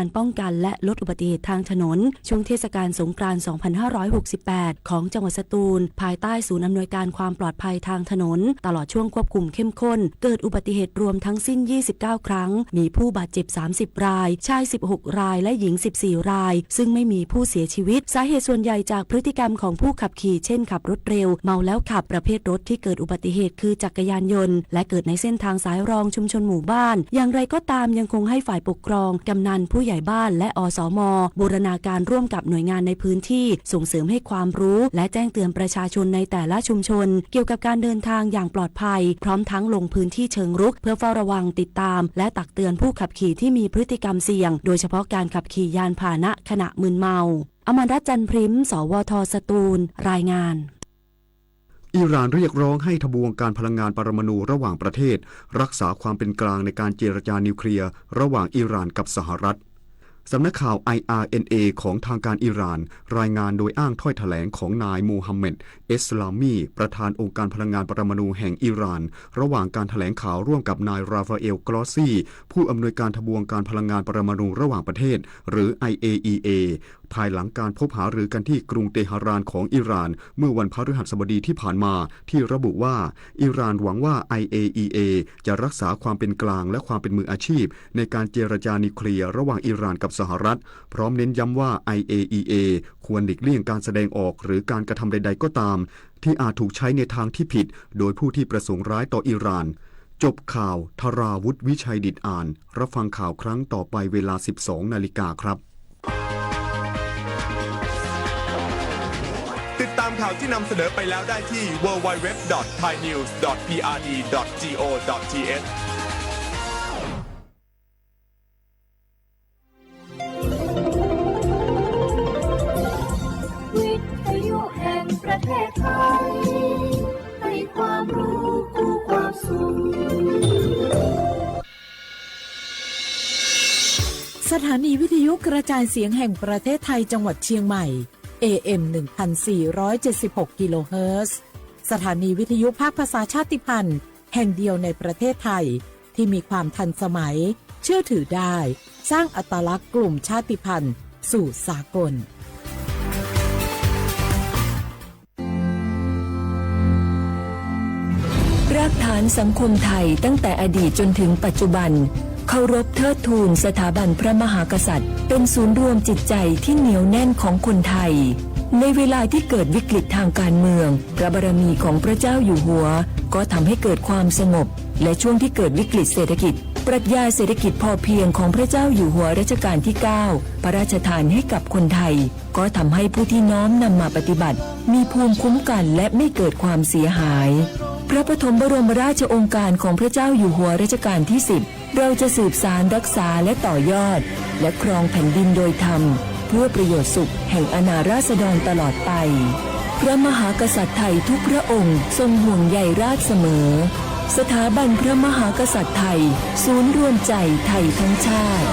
การป้องกันและลดอุบัติเหตุทางถนนช่วงเทศกาลสงกรานต์ สองพันห้าร้อยหกสิบแปด ของจังหวัดสตูล ภายใต้ศูนย์อำนวยการความปลอดภัยทางถนน ตลอดช่วงควบคุมเข้มข้น เกิดอุบัติเหตุรวมทั้งสิ้น ยี่สิบเก้า ครั้ง มีผู้บาดเจ็บ สามสิบ ราย ชาย สิบหก ราย และหญิง สิบสี่ ราย ซึ่งไม่มีผู้เสียชีวิต สาเหตุส่วนใหญ่จากพฤติกรรมของผู้ขับขี่ เช่น ขับรถเร็ว เมาแล้วขับ ประเภทรถที่เกิดอุบัติเหตุคือจักรยานยนต์ และเกิดในเส้นทางสายรองชุมชนหมู่บ้าน อย่างไรก็ตาม ยังคงให้ฝ่ายปกครอง กำนัล ผู้ใหญ่บ้าน และ อสม บูรณาการร่วมกับหน่วยงานในพื้นที่ ส่งเสริมให้ความรู้ และแจ้งเตือนประชาชนในแต่ละชุมชน เกี่ยวกับการเดินทางอย่างปลอดภัย พร้อมทั้งลงพื้นที่เชิงรุก เพื่อเฝ้าระวังติดตาม และตักเตือนผู้ขับขี่ที่มีพฤติกรรมเสี่ยง โดยเฉพาะการขับขี่ยานพาหนะขณะมึนเมา อมรรัตน์ จันทร์พริม สวท สตูล รายงาน อิหร่านเรียกร้องให้ทบวงการพลังงานปรมาณูระหว่างประเทศรักษาความเป็นกลางในการเจรจานิวเคลียร์ระหว่างอิหร่านกับสหรัฐ สำนักข่าว ไออาร์เอ็นเอ ของทางการอิหร่าน รายงานโดยอ้างถ้อยแถลงของนาย โมฮัมเหม็ด เอสลามี ประธานองค์การพลังงานปรมาณูแห่งอิหร่าน ระหว่างการแถลงข่าวร่วมกับนาย ราฟาเอล กรอสซี ผู้อำนวยการทบวงการพลังงานปรมาณูระหว่างประเทศ หรือ ไอเออีเอ ภายหลังการพบหารือกันที่กรุงเตหะรานของอิหร่าน เมื่อวันพฤหัสบดีที่ผ่านมา ที่ระบุว่า อิหร่านหวังว่า ไอเออีเอ จะรักษาความเป็นกลางและความเป็นมืออาชีพในการเจรจานิวเคลียร์ระหว่างอิหร่านกับสหรัฐ พร้อมเน้นย้ำว่า ไอเออีเอ ควรหลีกเลี่ยงการแสดงออกหรือการกระทำใดๆก็ตาม ที่อาจถูกใช้ในทางที่ผิดโดยผู้ที่ประสงค์ร้ายต่ออิหร่าน จบข่าว ธราวุฒิ วิชัยดิษฐอ่าน รับฟังข่าวครั้งต่อไปเวลา สิบสองนาฬิกาครับ ติดตามข่าวที่นำเสนอไปแล้วได้ที่ ดับเบิลยู ดับเบิลยู ดับเบิลยู ดอท ไทยนิวส์ ดอท พีอาร์ดี ดอท จีโอ ดอท ทีเอช วิทยุแห่งประเทศไทย ให้ความรู้คู่ความสุข สถานีวิทยุกระจายเสียงแห่งประเทศไทยจังหวัดเชียงใหม่ เอเอ็ม หนึ่งพันสี่ร้อยเจ็ดสิบหก กิโลเฮิรตซ์ สถานีวิทยุภาคภาษาชาติพันธุ์แห่งเดียวในประเทศไทย ที่มีความทันสมัย เชื่อถือได้ สร้างอัตลักษณ์กลุ่มชาติพันธุ์สู่สากล รากฐานสังคมไทยตั้งแต่อดีตจนถึงปัจจุบัน เคารพเทิดทูนสถาบันพระมหากษัตริย์ เป็นศูนย์รวมจิตใจที่เหนียวแน่นของคนไทย ในเวลาที่เกิดวิกฤตทางการเมือง พระบารมีของพระเจ้าอยู่หัว ก็ทำให้เกิดความสงบ และช่วงที่เกิดวิกฤตเศรษฐกิจ ปรัชญาเศรษฐกิจพอเพียงของพระเจ้าอยู่หัวรัชกาลที่ เก้า พระราชทานให้กับคนไทย ก็ทำให้ผู้ที่น้อมนำมาปฏิบัติ มีภูมิคุ้มกันและไม่เกิดความเสียหาย พระปฐมบรมราชโองการของพระเจ้าอยู่หัวรัชกาลที่ สิบ เราจะสืบสานรักษาและต่อยอด และครองแผ่นดินโดยธรรม เพื่อประโยชน์สุขแห่งอาณาราษฎรตลอดไป พระมหากษัตริย์ไทยทุกพระองค์ทรงห่วงใยราษฎรเสมอ สถาบันพระมหากษัตริย์ไทย ศูนย์รวมใจไทยทั้งชาติ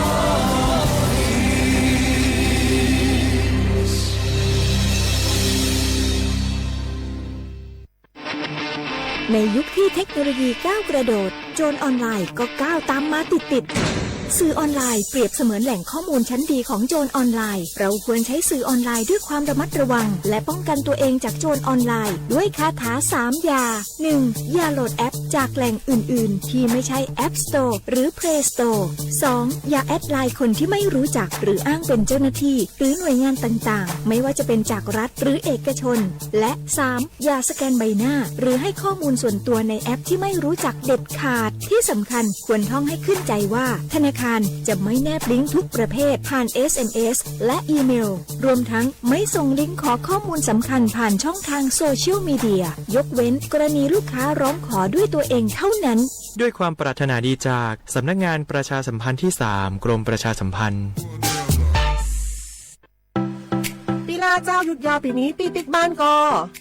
ในยุคที่เทคโนโลยีก้าวกระโดด โจรออนไลน์ก็ก้าวตามมาติดๆ สื่อออนไลน์เปรียบเสมือนแหล่งข้อมูลชั้นดีของโจรออนไลน์ เราควรใช้สื่อออนไลน์ด้วยความระมัดระวัง และป้องกันตัวเองจากโจรออนไลน์ ด้วยคาถาสามอย่า หนึ่ง อย่าโหลดแอปจากแหล่งอื่นๆ ที่ไม่ใช่ App Store หรือ Play Store สอง อย่าแอดไลน์คนที่ไม่รู้จัก หรืออ้างเป็นเจ้าหน้าที่ หรือหน่วยงานต่างๆ ไม่ว่าจะเป็นจากรัฐหรือเอกชน และ สาม อย่าสแกนใบหน้า หรือให้ข้อมูลส่วนตัวในแอปที่ไม่รู้จักเด็ดขาด ที่สำคัญควรท่องให้ขึ้นใจว่า ธนาคารจะไม่แนบลิงก์ทุกประเภทผ่าน เอสเอ็มเอส และอีเมล รวมทั้งไม่ส่งลิงก์ขอข้อมูลสำคัญผ่านช่องทางโซเชียลมีเดีย ยกเว้นกรณีลูกค้าร้องขอด้วยตัวเองเท่านั้น ด้วยความปรารถนาดีจากสำนักงานประชาสัมพันธ์ที่ สาม กรมประชาสัมพันธ์ ปีหน้าเจ้าหยุดยาวปีนี้ปี้ปิ๊กบ้านก่อ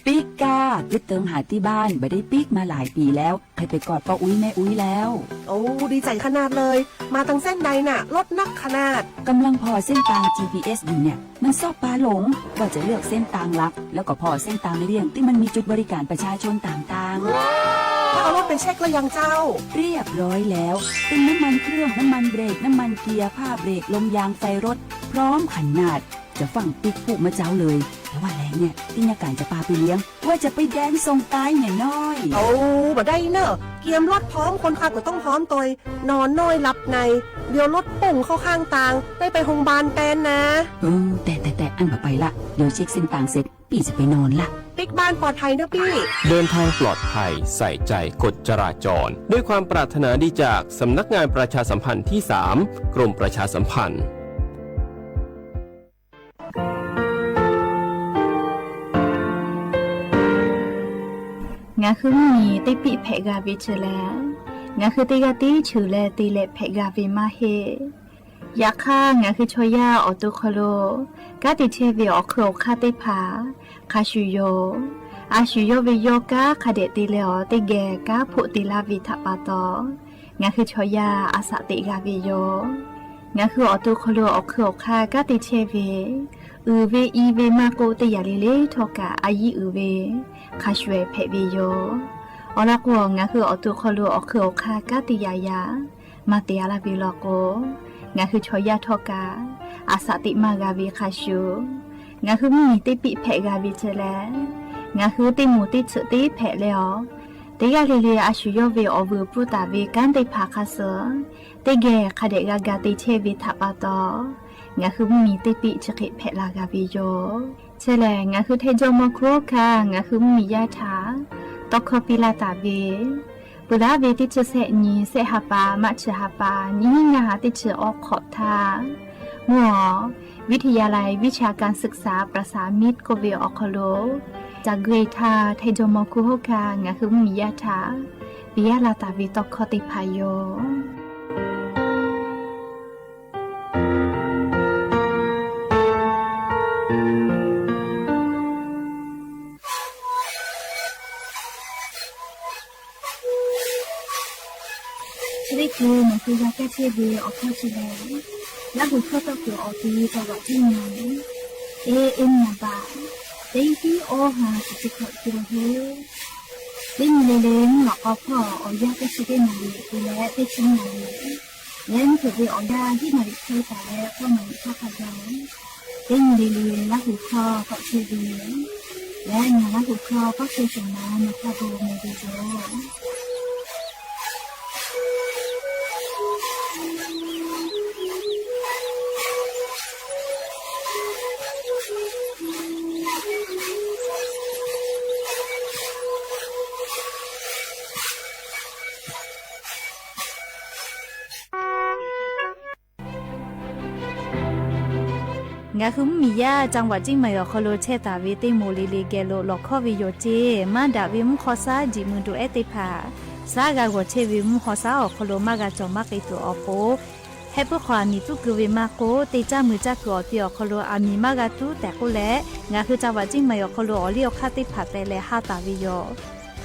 ปิ๊กก้า ปิ๊กเติงหาตี้บ้าน บ่ได้ปิ๊กมาหลายปี๋แล้ว ใผไปกอดป้ออุ๊ยแม่อุ๊ยแล้ว โอ้ ดีใจ๋ขนาดเลย มาตังเส้นใดน่ะ รถนักขนาด กำลังผ่อเส้นตางจีพีเอสอยู่เนี่ย มันซอบปาหลง ว่าจะเลือกเส้นตางหลัก แล้วก็ผ่อเส้นตางเลี่ยงตี้มันมีจุดบริการประชาชนต่างๆ ถ้าเอารถ ไปเช็คแล้วยังเจ้า เรียบร้อยแล้ว เตรียมน้ำมันเครื่อง น้ำมันเบรก น้ำมันเกียร์ ผ้าเบรก ลมยาง ไฟรถ พร้อมขนาด จะฟั่งปิ๊กผู้มาเจ้าเลย แต่ว่าแหละเนี่ย ที่นักการจะปาไปเลี้ยง ว่าจะไปแดนส่งตายเนี่ยน้อย โอ้ บ่ได้เนอะ เกียมรถพร้อม คนขับก็ต้องพร้อมตวย นอนน้อยหลับใน เดี๋ยวรถปุ่งเข้าข้างตาง ได้ไปโรงพยาบาลแตนนะ เออ แต่ แต่ แต่ อั้นบ่ไปละ เดี๋ยวเช็คเส้นตางเสร็จ ปี้จะไปนอนละ ปิ๊กบ้านปลอดภัยเนอะปี้ เดินทางปลอดภัย ใส่ใจกฎจราจร ด้วยความปรารถนาดีจากสำนักงานประชาสัมพันธ์ที่สาม กรมประชาสัมพันธ์ Ngaˬ hui mvuhˇ miˬ teˇ piˆ hpehꞈ g'a ve chi lehˬ, ngaˬ hui teˇ g'aˇ tiˉ cheuˬ leh te leh hpehꞈ g'a ve maˇ heˆ. Yaꞈ hk'aˇ, ngaˬ hui chaw yaˇ awˬ to hk'aw lo kanˉ te chehˇ ve awˬ hk'eun awˬ hk'aˇ teˇ hpaˍ hk'a shuˍ yoˬ. A shuˍ yawˇ ve yawˇ kanˉ hk'a dehꞈ te leh awˬ teˇ geh kanˉ hpoˆ te laˇ ve htaꞈ pa taw, ngaˬ hui chaw yaˇ a shaꞈ teꞈ g'a ve yoˬ. Ngaˬ hui awˬ to hk'aw lo awˬ hk'eun awˬ hk'aˇ kanˉ te chehˇ ve, uiˍ ve i ve maˇ k'oˆ, teˇ yanˇ le le htawˇ kaꞈ a yiˇ uiˍ ve hk'a shuˍ hpehꞈ ve yoˬ. Awˬ lawn k'o, ngaˬ hui awˬ to hk'aw lo awˬ hk'eun awˬ hk'aˇ kanˉ te yaꞈ yaꞈ maˇ te a laˇ ve law k'o, ngaˬ hui chaw yaˇ htawˇ kaꞈ a shaꞈ teꞈ maˇ g'a ve hk'a shuˍ, ngaˬ hui mvuhˇ miˬ teˇ piˆ hpehꞈ g'a ve chi lehˬ, ngaˬ hui teˇ moˍ teˇ tsuhꞈ teˇ hpehꞈ leh awˬ, teˇ g'aˇ le le a shuˍ yawˇ ve awˬ vuiˬ pfuhˇ taˍ ve kanˉ teˇ hpaˍ hk'a suh teˇ geh hk'a dehꞈ g'a ga te chehˇ ve htaꞈ pa taw, ngaˬ hui mvuhˇ miˬ teˇ piˆ chi hk'e hpehꞈ la g'a ve yoˬ. Chi lehˬ, ngaˬ hui Htaiˇ jawˇmawˇ hkunˉ hawˉ hkanˇ ngaˬ hui mvuhˇ miˬ yaˇ htaꞈ tawˇ hkawˇ piˇ laˇ taˍ ve, peuˬ laˉ ve teˇ chi sehˆ nyi, sehˆ ha pa maˆ chi ha pa, nyiˇ hinˉ ngaˇ ha teˇ chi awˬ hk'awꞈ htaˇ, mvuhˇ awˬ วิทยาลัยวิชาการศึกษาประสานมิตร k'oˆ ve awˬ hk'aw lo, ca gui htaˇ Htaiˇ jawˇmawˇ hkunˉ hawˉ hkanˇ ngaˬ hui mvuhˇ miˬ yaˇ htaꞈ piˇ laˇ taˍ ve tawˇ hkawˇ teˇ hpaˍ yoˬ. Chi teˇ hkui nawˬ hui g'a kaˇ chehˇ ve awˬ hkawˇ chi lehˬ, Laˇ huˍ hkawˇ tawˇ kuiˬ awˬ ti ca vaꞈ tiˉ nyi, eˇ eˇ nyi baꞈ, teˇ hiˉ awˇ ha shiˍ chi hkawꞈ te la hu. Teˇ nyi le le mvuhˇ lawꞈ k'aw hpawˇ awˬ yanˇ teˇ chi teˇ naˍ riˍ te leh teˇ chi naˍ riˍ, leh mvuhˇ hpeuꞈ ve awˬ yanˇ hiˉ naˍ riˍ hk'e taˍ leh k'awˇ naˍ riˍ hk'aˇ hk'a gaˬ, teˇ nyi le le Laˇ huˍ hkawˇ tawˆ chehˇ ve, leh ngaˬ Laˇ huˍ hkawˇ tawˆ chehˇ shawˍ naˍ, nawˬ hk'a gaˬ mawˬ ve yoˬ. Ngaˬ hui mvuhˇ miˬ yaˇ จังหวัดเชียงใหม่ awˬ hk'aw lo chehˇ taˍ ve teˇ moˍ le le geh lo lawˬ hkawˇ ve yoˬ ceˇ. Maˇ daꞈ ve mvuhˇ hk'aw shaˉ jiꞈ mui duˬ ehˉ teˇ hpaˍ, shaˉ g'a g'awˬ chehˇ ve mvuhˇ hk'aw shaˉ awˬ hk'aw lo maˇ g'a cawˬ maˇ k'ai tuˬ awˬ pon, heh puiˉ hk'aw aˬ miˍ tuˉ keu ve maˇ k'oˆ, teˇ caˇ mui caˇ kuiˬ awˬ ti awˬ hk'aw lo aˬ miˍ maˇ g'a tuˉ tehꞈ k'oˆ leh, ngaˬ hui จังหวัดเชียงใหม่ awˬ hk'aw lo awˬ liˇ awˬ hk'aˇ teˇ hpaˍ teh leh haˇ taˍ ve yoˬ.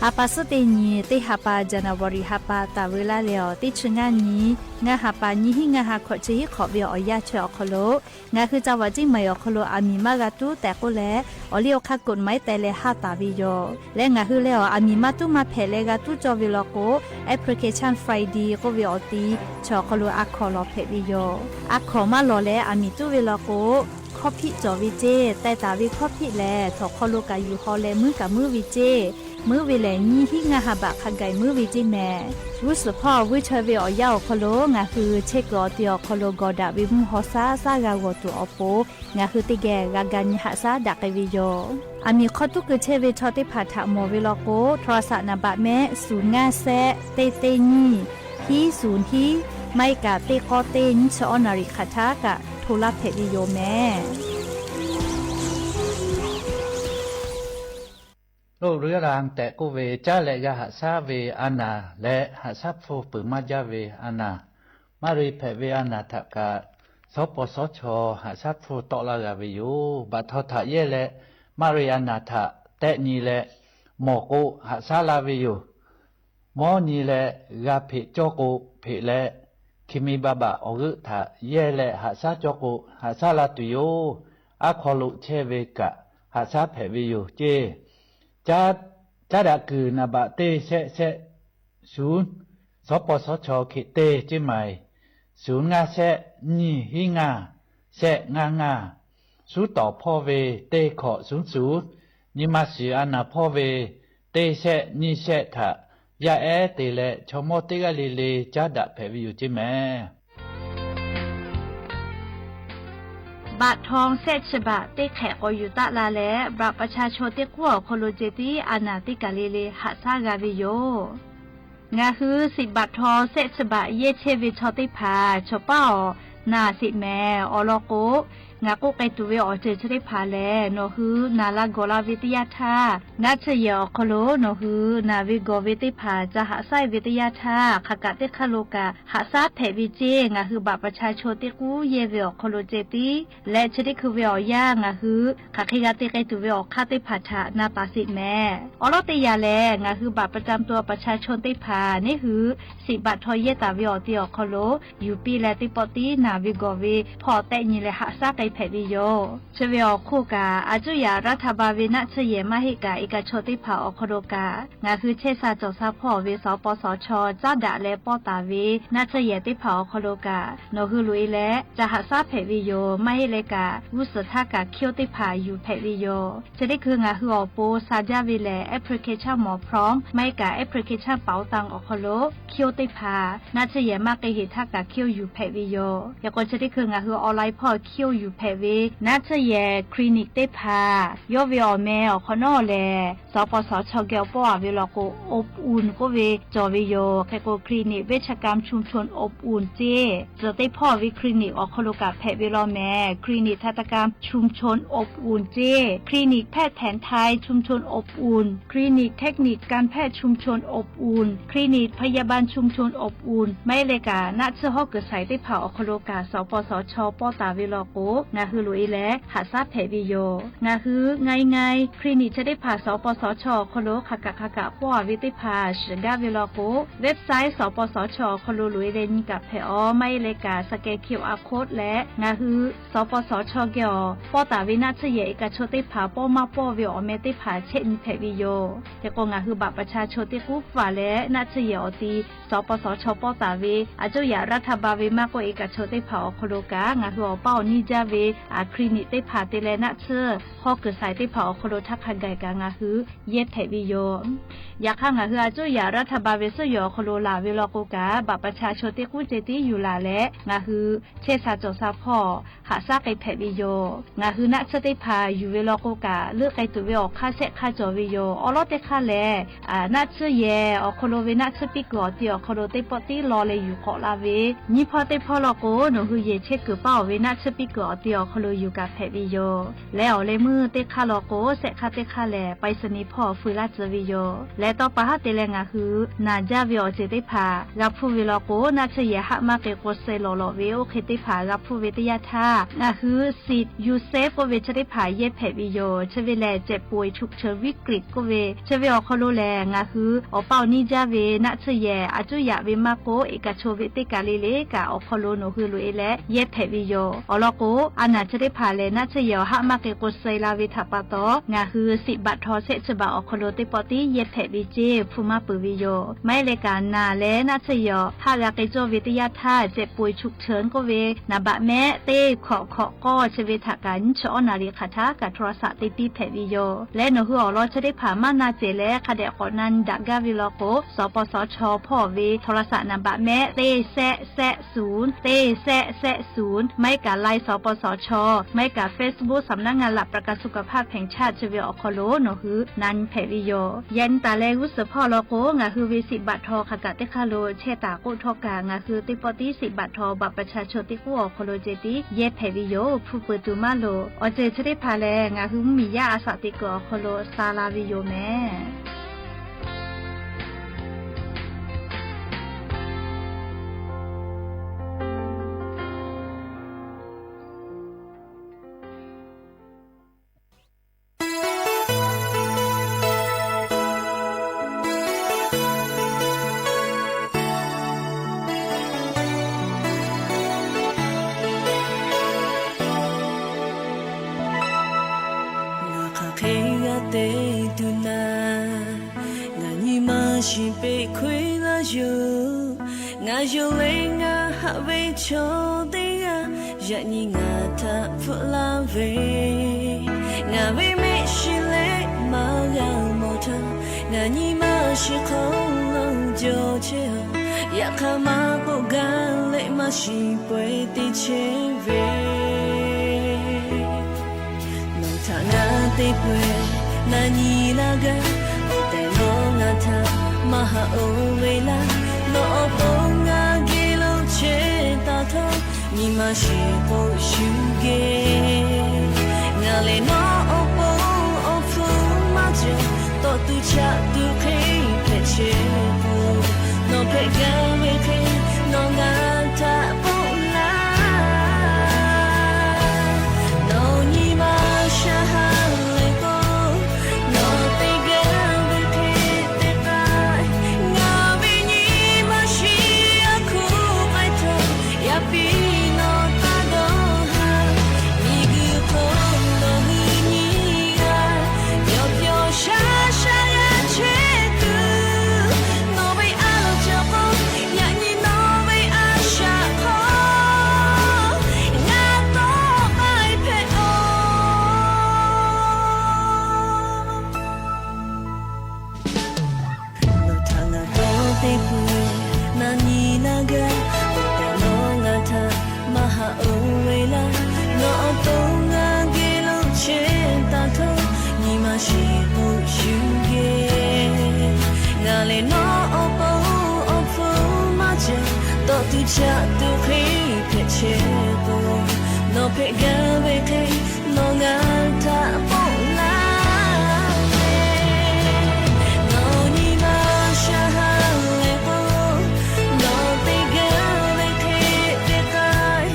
Ha pa suhˉ teˇ nyi, teˇ ha pa January ha pa taˍ veu laˇ leh awˬ teˇ chi ngaˇ nyi, ngaˇ ha pa nyiˇ hinˉ ngaˇ ha hkawꞈ chi hiˉ hk'awꞈ ve awˬ yanˇ chi awˬ hk'aw lo, ngaˬ hui จังหวัดเชียงใหม่ awˬ hk'aw lo aˬ miˍ maˇ g'a tuˉ tehꞈ k'oˆ leh, awˬ liˇ awˬ hk'aˇ กฎหมาย teh leh haˇ taˍ ve yoˬ. Leh ngaˬ hui leh awˬ aˬ miˍ maˇ tuˉ maˇ hpehꞈ leh g'a tuˉ cawˇ ve law k'o, Application Friday k'oˆ ve awˬ ti chi awˬ hk'aw lo a hkawnˍ lawˬ hpehꞈ ve yoˬ. A hkawnˍ maˇ lawˬ leh aˬ miˍ tuˉ ve law k'o, hkawˇ hpiˆ cawˬ ve ceˇ. Teh taˍ ve hkawˇ hpiˆ lehˬ, htawnˍ hk'aw lo kaꞈ yuˬ haw leh muiˉ kaꞈ muiˉ ve ceˇ. Muiˉ ve lehˬ, nyiˇ hinˉ ngaˇ ha baꞈ hk'a gaˬ muiˉ ve ceˇ mehˍ. G'uˇ suhˍ hpawˇ vuiˇ chaweh ve awˬ yanˇ awˬ hk'aw lo ngaˬ hui chehˇ kuiˬ awˬ ti awˬ hk'aw lo gawˬ daꞈ ve mvuhˇ hk'aw shaˉ shaˉ g'a g'awˬ tuˬ awˬ pon, ngaˬ hui teˇ geh g'a ga nyi haꞈ shaˉ daꞈ k'ai ve yoˬ. Aˬ miˍ hk'aw tuˉ keu chehˇ ve chaw teˇ hpaˍ htaꞈ mawˬ ve law k'o, โทรศัพท์ naˍ baꞈ mehˆ ศูนย์ ngaˇ sehˆ เต็ก เต็ก nyiˇ พิ ศูนย์ พิ maˇ heˆ kaꞈ เต็ก เก้า เต็ก nyiˇ chi awˇ naˍ riˍ hk'aˬ htaˇ kaꞈ hto laˇ hpehꞈ ve yoˬ mehˍ. โรคเรื้อรัง tehꞈ k'oˆ ve caˉ leh g'a haꞈ shaˉ ve a naˬ leh haꞈ shaˉ hpfuhˇ peuˬ maˇ jaˇ ve a naˬ, maˇ ri hpehꞈ ve a naˬ htaꞈ kaꞈ, shawˉ paw shawˉ chaw haꞈ shaˉ hpfuhˇ tawˆ laˇ g'a ve yoˬ. Baꞈ htaw htaꞈ yehˇ leh maˇ ri a naˬ htaꞈ tehˆ nyi leh mawˬ k'o, haꞈ shaˉ laˇ ve yoˬ. Mawˇ nyi leh g'a hpeꞈ cawˇ k'o, hpeꞈ leh hkiˬ mi ba baꞈ awˬ g'euˆ htaꞈ yehˇ leh haꞈ shaˉ cawˇ k'o, haꞈ shaˉ laˇ tuˬ yoˬ. Aˉ hk'aw lo chehˇ ve kaꞈ haꞈ shaˉ hpehꞈ ve yoˬ ceˇ. Caˉ daꞈ kuiˬ naˍ baꞈ teˇ shehˆ shehˆ suhˍ, สปสช hk'e teˇ ceˇ maˬ, suhˍ ngaˇ shehˆ nyiˇ hiˉ ngaˇ shehˆ ngaˇ ngaˇ, suhˉ tawˍ hpawˇ ve teˇ hkawꞈ suhˉ suhˍ, nyi ma shiˍ a naˍ hpawˇ ve teˇ shehˆ nyiˇ shehˆ htaꞈ yaˇ ehˉ te leh chaw mawˇ teˇ g'aˇ le le caˉ daꞈ hpehꞈ ve yoˬ ceˇ mehˍ. บัตรทอง shehˆ chi baꞈ teˇ hk'ehꞈ k'awꞈ yuˬ taˆ la leh บัตรประชาชน teˇ k'uˉ awˬ hk'aw lo ceh tiˉ a naˍ teˇ kaˬ le le haꞈ shaˉ g'a ve yoˬ. Ngaˬ hui สิทธิ์บัตรทอง shehˆ chi baꞈ yehˇ chehˇ ve chaw teˇ hpaˍ chaw paˉ awˬ naˍ sheˍ mehˍ. Awˬ lawn k'o, ngaˬ k'oˆ k'ai tuˬ ve awˬ ceuˬ chi teˇ hpaˍ lehˬ, nawˬ hui naˬ la gawˬ la ve teˇ yanˇ htaˇ, naˆ tsuhˇ yehˬ awˬ hk'aw lo nawˬ hui naˬ ve gawˬ ve teˇ hpaˍ ca haꞈ shaˉ ve teˇ yanˇ htaˇ, hk'aˬ kaꞈ teˇ hk'aˇ lo kaꞈ haꞈ shaˉ hpehꞈ ve ceˇ. Ngaˬ hui บัตรประชาชน teˇ k'uˉ yehˇ ve awˬ hk'aw lo ceh tiˉ leh chi teˇ hkui ve awˬ yanˇ ngaˬ hui hk'aˬ hk'e g'a te k'ai tuˬ ve awˬ hk'aˇ teˇ hpaˍ htaꞈ na taˍ sheˍ mehˍ. Awˬ lawn teˇ yanˇ lehˬ, ngaˬ hui บัตรประจำตัวประชาชน teˇ hpaˍ neˇ hui สิทธิ์บัตรทอง yehˇ taˍ ve awˬ ti awˬ hk'aw lo yuˬ piˇ leh teˇ pawˆ tiˉ naˬ ve gawˬ ve hpawˇ tehˆ nyi leh haꞈ shaˉ k'ai hpehꞈ ve yoˬ. Chi ve awˬ hk'oˆ kaꞈ, a cuˇ yaꞈ รัฐบาล ve naˆ tsuhˇ yehˬ maˇ heˆ kaꞈ, เอกชน teˇ hpaˍ awˬ hk'aw lo kaꞈ, ngaˬ hui chehˇ sha cawˬ sha hpawˇ ve สปสช caˉ daꞈ leh pawˇ taˍ ve naˆ tsuhˇ yehˬ teˇ hpaˍ awˬ hk'aw lo kaꞈ, nawˬ hui loꞈ e leh ca haꞈ shaˉ hpehꞈ ve yoˬ. Maˇ heˆ leh kaꞈ, g'uˇ suhˍ htaˇ kaꞈ คิว teˇ hpaˍ yuˬ hpehꞈ ve yoˬ. Chi teˇ hkui ngaˬ hui awˬ pon sha jaˇ ve lehˬ, application หมอพร้อม maˇ heˆ kaꞈ application 保单 awˬ hk'aw lo คิว teˇ hpaˍ naˆ tsuhˇ yehˬ maˇ k'ai heˍ htaˇ kaꞈ คิว yuˬ hpehꞈ ve yoˬ. Yaꞈ k'o chi teˇ hkui ngaˬ hui online hpawˇ คิว yuˬ hpehꞈ ve naˆ tsuhˇ yehˬ คลินิก teˇ hpaˍ yawˇ ve awˬ meh awˬ hk'awꞈ nawˉ lehˬ, สปสช geh awˬ pawˇ a ve law k'o อบอุ่น k'oˆ ve cawˬ ve yoˬ. Hk'e k'o คลินิก เวชกรรมชุมชนอบอุ่น ceˇ, tcuhˬ teˇ hpawˇ ve คลินิก awˬ hk'aw lo kaꞈ hpehꞈ ve law mehˍ. คลินิกทันตกรรมชุมชนอบอุ่น ceˇ, คลินิกแพทย์แผนไทยชุมชนอบอุ่น คลินิกเทคนิคการแพทย์ชุมชนอบอุ่น คลินิกพยาบาลชุมชนอบอุ่น maˇ heˆ leh kaꞈ naˆ tsuhˇ hawˉ kuiˬ shaiˍ teˇ hpaˍ awˬ hk'aw lo kaꞈ สปสช pawˇ taˍ ve law k'o, ngaˬ hui loꞈ e leh haꞈ shaˉ hpehꞈ ve yoˬ. Ngaˬ hui ngaˬ e ngaˬ e คลินิก chi teˇ hpaˍ สปสช awˬ hk'aw lo hk'aˬ kaꞈ hk'aˬ kaꞈ pawˇ a ve teˇ hpaˍ shiˍ gaˇ ve law k'o, website สปสช awˬ hk'aw lo loꞈ e leh nyi kaꞈ hpehꞈ aˬ. Maˇ heˆ leh kaꞈ scan QR code leh ngaˬ hui สปสช geh awˬ pawˇ taˍ ve naˆ tsuhˇ yehˬ เอกชน teˇ hpaˍ pawˇ maˇ pawˇ ve awˬ meh teˇ hpaˍ chehˇ nyi hpehꞈ ve yoˬ. Hk'e k'o ngaˬ hui บัตรประชาชน teˇ k'uˉ hpaˍ leh naˆ tsuhˇ yehˬ awˬ ti สปสช pawˇ taˍ ve a cuˇ yaꞈ รัฐบาล ve maˇ k'oˆ เอกชน teˇ hpaˍ awˬ hk'aw lo kaꞈ, ngaˬ hui awˬ paˇ awˬ niˇ jaˇ ve คลินิก teˇ hpaˍ te leh naˆ tsuhˇ hawˉ kuiˬ shaiˍ teˇ hpaˍ awˬ hk'aw lo htaˇ hk'a gaˬ kaꞈ ngaˬ hui yehˇ hpehꞈ ve yoˬ. Yaꞈ hk'aˇ ngaˬ hui a cuˇ yaꞈ รัฐบาล ve suhˉ yehˬ awˬ hk'aw lo laˬ ve law k'o kaꞈ, บัตรประชาชน teˇ k'uˉ ceh tiˉ yuˬ laˬ leh ngaˬ hui chehˇ sha cawˬ sha hpawˇ haꞈ shaˉ k'ai hpehꞈ ve yoˬ. Ngaˬ hui naˆ tsuhˇ teˇ hpaˍ yuˬ ve law k'o kaꞈ, leuˆ k'ai tuˬ ve awˬ hk'aˇ shehˆ hk'aˇ cawˬ ve yoˬ. Awˬ lawn teˇ hk'aˇ lehˬ, naˆ tsuhˇ yehˬ awˬ hk'aw lo ve naˆ tsuhˇ piˇ kuiˬ awˬ ti awˬ hk'aw lo teˇ pawˆ tiˉ law leh yuˬ k'awꞈ la ve, nyiˇ hpawˇ teˇ hpawˇ law k'o, nawˬ hui yehˬ chehˇ kuiˬ paˇ oˬ ve naˆ tsuhˇ piˇ kuiˬ awˬ ti awˬ hk'aw lo yuˬ kaꞈ hpehꞈ ve yoˬ. Leh awˬ leh meuˇ teˇ hk'aˇ law k'o, shehˆ hk'aˇ teˇ hk'aˇ lehˬ ไปรษณีย์ hpawˇ feu laˇ tcuh ve yoˬ. Leh tawˇ pa haˉ te leh ngaˬ hui naˬ jaˇ ve awˬ ceuˬ teˇ hpaˍ g'a hpuˇ ve law k'o, naˆ tsuhˇ yehˬ haˆ maˇ k'ai k'o suh lawˬ lawˬ ve oˇ hk'e teˇ hpaˍ g'a hpuˇ ve teˇ yanˇ htaˇ, ngaˬ hui สิทธิ์ ยูเซฟ k'oˆ ve chi teˇ hpaˍ yehˇ hpehꞈ ve yoˬ. Chi ve lehˬ เจ็บป่วยฉุกเฉินวิกฤต k'oˆ ve, chi ve awˬ hk'aw lo lehˬ ngaˬ hui awˬ paˇ awˬ niˇ jaˇ ve naˆ tsuhˇ yehˬ a cuˇ yaꞈ ve maˇ k'oˆ, เอกชน ve teˇ kaˬ le le kaꞈ awˬ hk'aw lo nawˬ hui loꞈ e leh yehˇ hpehꞈ ve yoˬ. Awˬ lawn k'o, a naˬ chi teˇ hpaˍ lehˬ naˆ tsuhˇ yehˬ awˬ haˆ maˇ k'ai k'o suh la ve htaꞈ pa taw, ngaˬ hui สิทธิ์บัตรทอง shehˆ chi baꞈ awˬ hk'aw lo teˇ pawˆ tiˉ yehˇ hpehꞈ ve ceˇ hpu maˇ peuˬ ve yoˬ. Maˇ heˆ leh kaꞈ naˬ leh naˆ tsuhˇ yehˬ awˬ haˆ g'a k'ai cawˇ ve teˇ yanˇ htaˇ, เจ็บป่วยฉุกเฉิน k'oˆ ve naˍ baꞈ mehˆ teˇ hkawꞈ hkawꞈ k'awˇ chi ve htaꞈ kaꞈ nyiˇ chi awˉ naˍ riˍ hk'aˬ htaˇ kaꞈ โทรศัพท์ te piˇ hpehꞈ ve yoˬ. Leh nawˬ hui awˬ lawn chi teˇ hpaˍ maˇ na cehˬ leh hk'a dehꞈ k'awꞈ na nyi daꞈ gaˇ ve law k'o, สปสช hpawˇ ve โทรศัพท์ naˍ baꞈ mehˆ teˇ shehˆ shehˆ ศูนย์ teˇ shehˆ shehˆ ศูนย์, maˇ heˆ kaꞈ ไลน์ สปสช, maˇ heˆ kaꞈ Facebook สำนักงานหลักประกันสุขภาพแห่งชาติ chi ve awˬ hk'aw lo nawˬ hui na nyi hpehꞈ ve yoˬ. Yaꞈ nyi taˍ leh g'uˇ suhˍ hpawˇ law k'o, ngaˬ hui ve สิทธิ์บัตรทอง hk'aˬ kaꞈ teˇ hk'aˇ lo chehˇ taˍ k'oˆ htawˇ kaꞈ, ngaˬ hui teˇ pawˆ tiˉ สิทธิ์บัตรทอง บัตรประชาชน teˇ k'uˉ awˬ hk'aw lo ceh tiˉ yehˇ hpehꞈ ve yoˬ. Hpu peuˬ tuˬ maˇ loˍ. Awˬ ceuˬ chi teˇ hpaˍ lehˬ ngaˬ hui mvuhˇmiˬ yaˇ a shaꞈ teꞈ kuiˬ awˬ hk'aw lo sha la ve yoˬ mehˍ. Ngaˬ hk'aˬ hk'e g'a te tuˬ naˍ, ngaˬ nyi ma Chi peꞈ hkui laˇ yoˬ. Ngaˬ yonˍ leh ngaˬ haꞈ ve chaw teˇ g'aˇ, yaꞈ nyi ngaˬ htaꞈ hpfuhˆ laˇ ve, ngaˬ ve mehˆ shiˍ leh maˇ g'a mawˬ htaˇ, ngaˬ nyi ma shiˍ hk'aw lo jawˬ chehˇ a. Yaꞈ hk'aˇ maˇ k'oˆ gaˇ leh maˇ shiˍ pawehˇ teˇ chehˇ ve, nawˬ htaꞈ ngaˬ te peuˬ, na nyi laˇ gaˇ. Oˇ tehˬ nawˬ ngaˬ htaꞈ maˇ haꞈ oˇ ve laˇ. Nawˬ awˬ pon ngaˬ geh lo chehˇ taˍ htawˇ, nyi ma shiˍ k'o shuˍ geh. Ngaˬ lehˬ nawˬ awˬ pon awˬ hpfuhˇ maˇ cawˬ, tawˇ tuˬ chaꞈ tuˬ hk'e hpehꞈ chehˇ k'o, nawˬ hpehꞈ gaˇ ve hk'e nawˬ ngaˬ htaꞈ k'oˆ laˇ. Nawˬ nyi ma shaˍ ha lehˬ k'o, nawˬ te gaˇ ve hk'e te k'ai. Ngaˬ ve nyi ma shiˍ a hkuˇ k'ai htawˇ, yaꞈ piˇ nawˬ taˇ dawˇ haˍ. Miˬguiˬ hk'oˆ nawˬ hui nyi g'a, yawˬ pyawˬ shaˉ shaˉ g'a chehˇ tuˬ, nawˬ ve a loˍ cawˬ k'o, yaꞈ nyi nawˬ ve a shaꞈ hk'aw ngaˬ tawˆ k'ai hpehꞈ a. Nawˬ htaꞈ ngaˬ tawˇ te peuˬ, na nyi laˇ gaˇ. Oˇ tehˬ nawˬ ngaˬ htaꞈ maˇ haꞈ oˇ ve laˇ. Nawˬ awˬ to ngaˬ geh lo chehˇ taˍ htawˇ, nyi ma shiˍ k'o shuˍ geh. Ngaˬ lehˬ nawˬ awˬ pon awˬ hpfuhˇ maˇ cawˬ, tawˇ tuˬ chaꞈ tuˬ hk'e hpehꞈ chehˇ k'o, nawˬ hpehꞈ gaˇ ve hk'e nawˬ ngaˬ htaꞈ k'oˆ laˇ ve. Nawˬ nyi ma shaˍ ha lehˬ k'o, nawˬ te gaˇ ve hk'e te k'ai.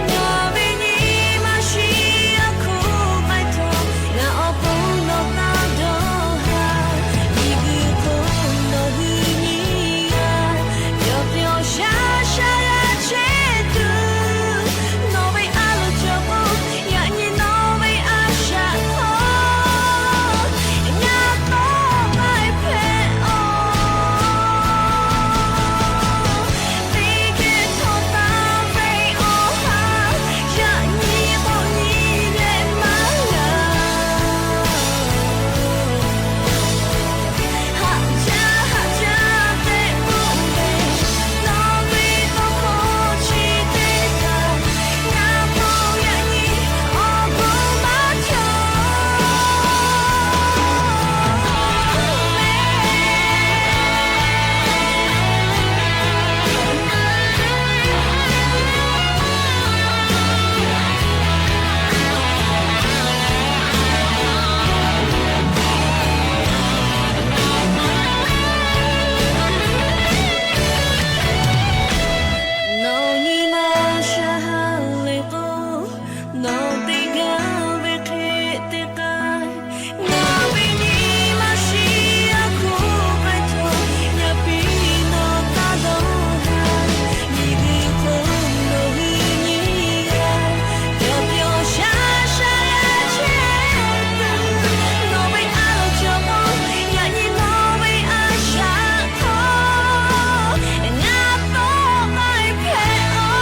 Ngaˬ ve nyi ma shiˍ a hkuˇ k'ai htawˇ, ngaˬ awˬ pon nawˬ taˇ dawˇ haˍ. Miˬguiˬ hk'oˆ nawˬ hui nyi g'a, yawˬ pyawˬ shaˉ shaˉ g'a chehˇ tuˬ, nawˬ ve a loˍ cawˬ k'o, yaꞈ nyi nawˬ ve a shaꞈ hk'aw ngaˬ tawˆ k'ai hpehꞈ a. Teˇ geh htawˇ taˍ ve awˬ ha, yaꞈ nyi k'awꞈ nyi leh maˇ g'a. Haꞈ jaˇ haꞈ jaˇ tehꞈ k'oˆ ve, nawˬ ve tawˇ hkawˇ chi teˇ hpaˍ, ngaˬ hk'aw yaꞈ nyi awˬ bon maˇ cawˬ. Nawˬ nyi ma shaˍ ha lehˬ k'o, nawˬ te gaˇ ve hk'e te k'ai. Ngaˬ ve nyi ma shiˍ a hkuˇ k'ai htawˇ, yaꞈ piˇ nawˬ taˇ dawˇ haˍ. Miˬguiˬ hk'oˆ nawˬ hui nyi g'a, yawˬ pyawˬ shaˉ shaˉ g'a chehˇ tuˬ, nawˬ ve a loˍ cawˬ k'o, yaꞈ nyi nawˬ ve a shaꞈ hk'aw ngaˬ tawˆ k'ai hpehꞈ a.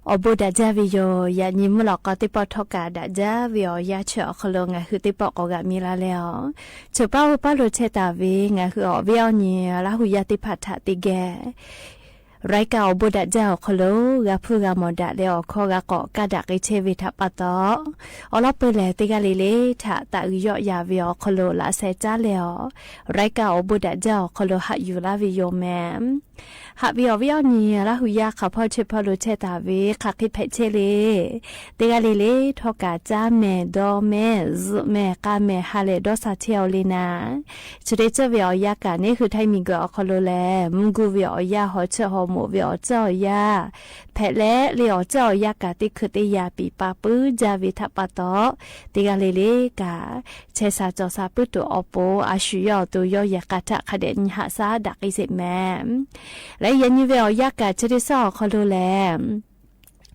Awˬ bon daꞈ jaˇ ve yoˬ. Yaꞈ nyi mvuhˇ lawꞈ k'aw teˇ pawˆ htawˇ kaꞈ daꞈ jaˇ ve awˬ yanˇ chi awˬ hk'aw lo ngaˬ hui teˇ pawˆ k'awꞈ g'aꞈ mi la leh a, chaw paˉ oˇ paˉ lo chehˇ taˍ ve ngaˬ hui awˬ viˉ awˬ nyi Laˇ hu yaˇ teˇ hpaˍ htaꞈ teˇ geh Raiˉ kaˆ awˬ bon daꞈ jaˇ awˬ hk'aw lo g'a hpuˇ g'a mawˬ daꞈ leh awˬ hkawˇ g'a k'awꞈ kaˇ daꞈ k'ai chehˇ ve htaꞈ pa taw, awˬ lawn peuˬ lehˬ teˇ g'aˇ le le htaꞈ taꞈ g'uiˬ yawˆ yan ve awˬ hk'aw lo laꞈ sheh caˉ leh awˬ, raiˉ kaˆ awˬ bon daꞈ jaˇ awˬ hk'aw lo haꞈ yuˬ laˇ ve yoˬ mehˍ. Haꞈ ve awˬ viˉ awˬ nyi Laˇ huˍ yaˇ hk'aˬ hpawˇ chehˇ hpawˇ lo chehˇ taˍ ve hk'aˬ hk'e hpehꞈ chehˇ le. Teˇ g'aˇ le le htawˇ kaꞈ caˇ mehˍ, dawˇ mehˍ, zuhꞈ mehˍ, k'a mehˍ, ha lehˬ dawˇ sha chehˇ aw le naˍ, chi teˇ ceuˬ ve awˬ yanˇ kaꞈ neˇ hui htaiˇ miˬguiˬ awˬ hk'aw lo lehˬ, mvuhˇ guˇ ve awˬ yanˇ, haw cheuˆ haw moꞈ ve awˬ ceuˬ awˬ yanˇ hpehꞈ leh le, awˬ ceuˬ awˬ yanˇ kaꞈ teˇ hkui teˇ yanˇ piˍ pa puiˉ jaˇ ve htaꞈ pa taw, teˇ g'aˇ le le kaꞈ chehˇ sha cawˬ sha puiˉ tuˬ awˬ pon a shu yawˇ awˬ to yawˇ yehˬ k'a htaꞈ hk'a dehꞈ nyi haꞈ shaˉ daꞈ k'ai sheˍ mehˍ. Leh yaꞈ nyi ve awˬ yanˇ kaꞈ chi teˇ ceuˬ awˬ hk'aw lo lehˬ,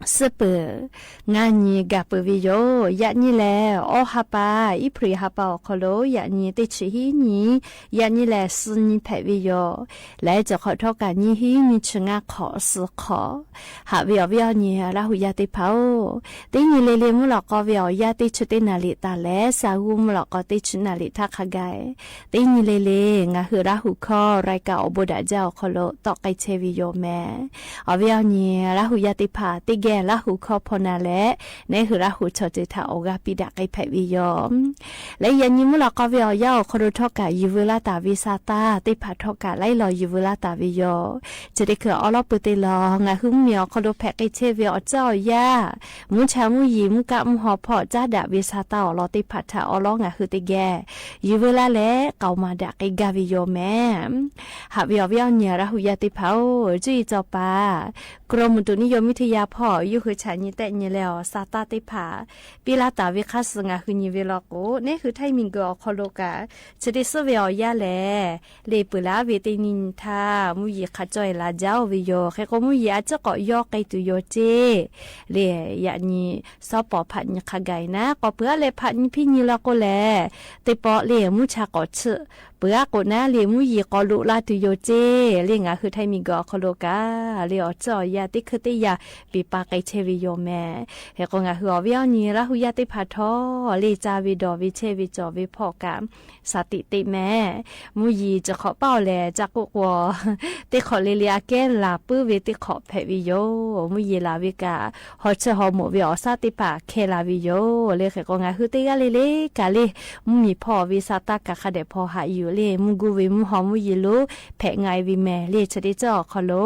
suhˉ peuˬ ngaˇ nyi gaˬ peuˬ ve yoˬ. Yaꞈ nyi lehˬ, awˇ ha pa, Iˉhpriˍ ha pa awˬ hk'aw lo yaꞈ nyi teˇ chi hiˉ nyi, yaꞈ nyi lehˬ suh nyi hpehꞈ ve yoˬ. Leh cawˬ hk'awꞈ htawˇ kaꞈ nyiˇ hiˉ nyi chi ngaˇ hk'awꞈ suh hk'awꞈ. Haꞈ ve awˬ viˉ awˬ nyi Laˇ huˍ yaˇ teˇ hpaˍ-oˬ, teˇ nyi le le mvuhˇ lawꞈ k'aw ve awˬ yanˇ teˇ chi teˇ naˍ liꞈ taˍ leh, sha g'uˇ mvuhˇ lawꞈ k'aw teˇ chi naˍ liꞈ htaˇ hk'a gaˬ, teˇ nyi le le ngaˬ hui Laˇ huˍ hkawˇ raiˉ kaˆ awˬ bon daꞈ jaˇ awˬ hk'aw lo tawˆ k'ai chehˇ ve yoˬ mehˍ. Awˬ viˉ awˬ nyi Laˇ huˍ yaˇ teˇ hpaˍ teˇ geh Laˇ huˍ hkawˇ hpaw na leh, neˇ hui Laˇ huˍ chaw ceuˬ htaꞈ awˬ g'aˇ piˇ daꞈ k'ai hpehꞈ ve yoˬ. Leh yaꞈ nyi mvuhˇ lawꞈ k'aw ve awˬ yanˇ awˬ hk'aw lo htawˇ kaꞈ yuˬ veu laˇ taˍ ve sa taˇ teˇ hpaˍ htawˇ kaꞈ laiˉ law yuˬ veu laˇ taˍ ve yoˬ. Chi teˇ hkui awˉ lawˉ pui teˇ law ngaˬ hui mvuhˇmiˬ awˬ hk'aw lo hpehꞈ k'ai chehˇ ve awˬ ceuˬ awˬ yanˇ, mvuhˇ cha mvuhˇ yeˬ mvuhˇ kaˆ mvuhˇ haw hpawˇ caˉ daꞈ ve sa taˇ awˬ lawn teˇ hpaˍ htaꞈ awˉ lawˉ ngaˬ hui teˇ geh yuˬ veu laˇ leh k'aoˍ maˍ daꞈ k'ai gaˇ ve yoˬ mehˍ. Haꞈ ve awˬ viˉ awˬ nyi Laˇ huˍ yaˇ teˇ hpaˍ-oˬ, cuˇ yiˍ cawˬ paˍ กรมอุตุนิยมวิทยา hpawˇ yawˇ hui chaꞈ nyi tehˆ nyi leh awˬ sa taˇ teˇ hpaˍ piˇ laˇ taˍ ve hk'aˇ suh ngaˬ hui nyi ve law k'o, neˇ hui htaiˇ miˬguiˬ awˬ hk'aw lo kaꞈ chi teˇ suhˉ ve awˬ yanˇ lehˬ, le peuˬ laˇ ve teˇ nyi nyi htaˇ mvuhˇ yeˬ hk'a cawˇ e la jaˇ-oˬ ve yoˬ. Hk'e k'o mvuhˇ yeˬ a ciˉ k'awꞈ yawˇ k'ai tuˬ yoˬ ceˇ. Le yaꞈ nyi sawˉ pawˍ hpaꞈ nyi hk'a gaˬ e naˉ, k'awꞈ peuˬ aˉ leh hpaꞈ nyi hpiˇ nyi law k'o lehˬ, teˇ pawˆ le mvuhˇ cha k'awꞈ chiˆ peuˬ aˉ k'o naˉ, le mvuhˇ yeˬ k'awꞈ loꞈ la tuˬ yoˬ ceˇ. Le ngaˬ hui htaiˇ miˬguiˬ awˬ hk'aw lo kaꞈ le awˬ ceuˬ awˬ yanˇ teˇ hkui teˇ yanˇ piˍ pa k'ai chehˇ ve yoˬ mehˍ. Hk'e k'o ngaˬ hui awˬ viˉ awˬ nyi Laˇ huˍ yaˇ teˇ hpaˍ htawˇ le ca ve dawˬ ve chehˇ ve cawˬ ve hpawˇ kaꞈ shaˍ tiꞈ teꞈ mehˍ. Mvuhˇ yeˬ chi hk'awꞈ paˇ-oˬ lehˬ, ca k'oˆ k'o teˇ hk'awꞈ le le aꞈ kehˉ laˬ puiˉ ve teˇ hk'awꞈ hpehꞈ ve yoˬ. Mvuhˇ yeˬ laˬ ve kaꞈ haw cheuˇ haw moꞈ ve awˬ shaˉ teˇ hpaˍ hkeh la ve yoˬ. Le hk'e k'o ngaˬ hui teˇ g'aˇ le le kaꞈ le mvuhˇmiˬ hpawˇ ve sa taˇ kaꞈ hk'a dehꞈ hpaw haꞈ yuˬ le, mvuhˇ guˇ ve mvuhˇ haw mvuhˇ yeˬ lo hpehꞈ nga e ve mehˍ. Le chi teˇ ceuˬ awˬ hk'aw lo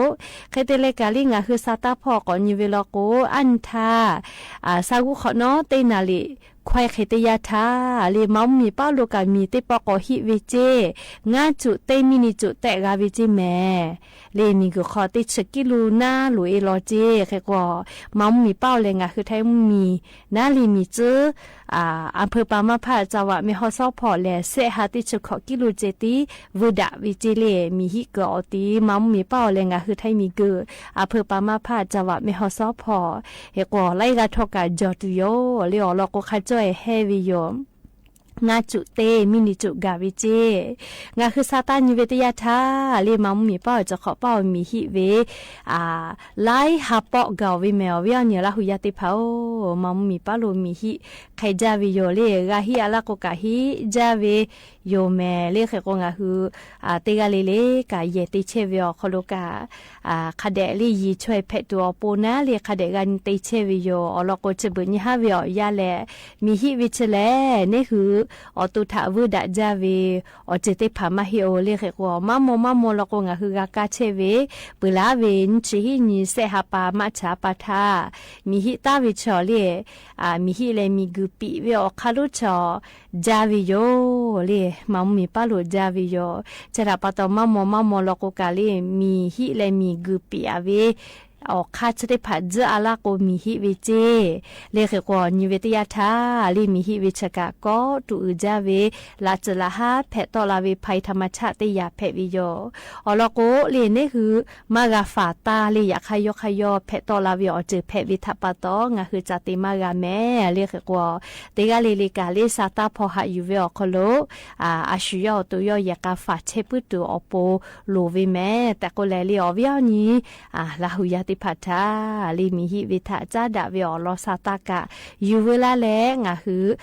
hk'e te leh kaꞈ le ngaˬ hui sa taˇ hpawˇ k'awꞈ nyi ve law k'o, aˉ nyi htaˇ, a, sha g'uˇ hk'awꞈ nawˉ teˇ naˍ liꞈ hkawehˇ hk'e teˇ yanˇ htaˇ le ma mvuhˇmiˬ paˉ lo kaꞈ miˬ teˇ pawˆ k'awꞈ hiˆ ve ceˇ, ngaˇ cuꞈ teˇ miˇ ni cuꞈ tehꞈ g'a ve ceˇ mehˍ. Le miˬguiˬ hk'aw teˇ chi kiˉ lo naˉ loꞈ e law ceˇ. Hk'e k'o ma mvuhˇmiˬ paˉ-oˬ leh ngaˬ hui htaiˇ mvuhˇmiˬ naˉ le miˬ tcuhˉ อำเภอปางมะพร้าว จังหวัดแม่ฮ่องสอน hpawˇ lehˬ, sehˆ ha teˇ chi hkawꞈ kiˉ lo ceh tiˉ veu daꞈ ve ceˇ le. Miˬ hiˆ kuiˬ awˬ ti ma mvuhˇmiˬ paˉ-oˬ leh ngaˬ hui htaiˇ miˬguiˬ อำเภอปางมะพร้าว จังหวัดแม่ฮ่องสอน hpawˇ hk'e k'o laiˉ g'aˇ htawˇ kaꞈ jawˬ tuˬ yoˬ. Le awˬ lawn k'o hk'a cawˇ e hehˇ ve yoˬ. Ngaˇ cuꞈ teˇ miˇ ni cuꞈ gaˬ ve ceˇ. Ngaˬ hui sa taˇ nyi ve teˇ yanˇ htaˇ le ma mvuhˇmiˬ paˉ-oˬ chi hk'awꞈ paˉ-oˬ miˬ hiˆ ve, a, laiˉ ha pawˆ gaˬ-oˬ ve mehˍ. Awˬ viˉ awˬ nyi Laˇ huˍ yaˇ teˇ hpaˍ-oˬ, ma mvuhˇmiˬ paˉ lo miˬ hiˆ hk'e jaˇ ve yoˬ. Le g'a hiˆ a laˇ k'o kaꞈ hiˆ jaˇ ve yoˬ mehˍ. Le hk'e k'o ngaˬ hui teˇ g'aˇ le le kaꞈ yehˬ te chehˇ ve awˬ hk'aw lo kaꞈ hk'a dehꞈ le yiˬ chaweh hpehꞈ tuˬ awˬ pon naˉ le hk'a dehꞈ g'a nyi te chehˇ ve yoˬ. Awˬ lawn k'o chi beuꞈ nyi haˉ ve awˬ yanˇ lehˬ, miˬ hiˆ ve chi lehˬ neˇ hui awˬ to htaꞈ veu daꞈ jaˇ ve awˬ ceuˬ teˇ hpaˍ maˇ heˆ-oˬ. Le hk'e k'o maˇ maw maˇ maw law k'o ngaˬ hui g'a kaˇ chehˇ ve peuˬ laˇ ve nyiˇ chi hiˆ nyi sehˆ ha pa maˇ chaˍ pa htaˇ, miˬ hiˆ taˍ ve chaw le, miˬ hiˆ leh miˬ guiˬ piꞈ ve awˬ hk'aˇ lonˉ chaw jaˇ ve yoˬ. Le ma mvuhˇmiˬ paˉ lo jaˇ ve yoˬ. Chi htaꞈ pa taw maˇ maw maˇ maw law k'o kaꞈ le miˬ hiˆ leh miˬ guiˬ piꞈ a ve awˬ hk'aˇ chi teˇ hpaˍ tzuhˆ a laˇ k'o miˬ hiˆ ve ceˇ. Le hk'e k'o nyi ve teˇ yanˇ htaˇ le miˬ hiˆ ve chi kaꞈ kawˆ tuꞈ uiˍ jaˇ ve laꞈ tcuhˍ laꞈ haˉ hpehꞈ tawˆ la ve ภัยธรรมชาติ teˇ yanˇ hpehꞈ ve yoˬ. Awˬ lawn k'o le neˇ hui maˇ g'a faˍ taˇ le yaꞈ hk'aˇ yawˇ hk'aˇ yawˇ hpehꞈ tawˆ la ve awˬ ceuˬ hpehꞈ ve htaꞈ pa taw ngaˬ hui ca te maˇ g'a mehˍ. Le hk'e k'o teˇ g'aˇ le le kaꞈ le sa taˇ hpaw haꞈ yuˬ ve awˬ hk'aw lo a shu yawˇ awˬ to yawˇ yehˬ k'a faˍ chehˇ puiˉ tuˬ awˬ pon loˍ ve mehˍ tehꞈ k'oˆ leh le awˬ viˉ awˬ nyi Laˇ huˍ yaˇ teˇ hpaˍ htaꞈ le miˬ hiˆ ve htaꞈ caˉ daꞈ ve awˬ lawn sa taˇ kaꞈ yuˬ veu laˇ leh, ngaˬ hui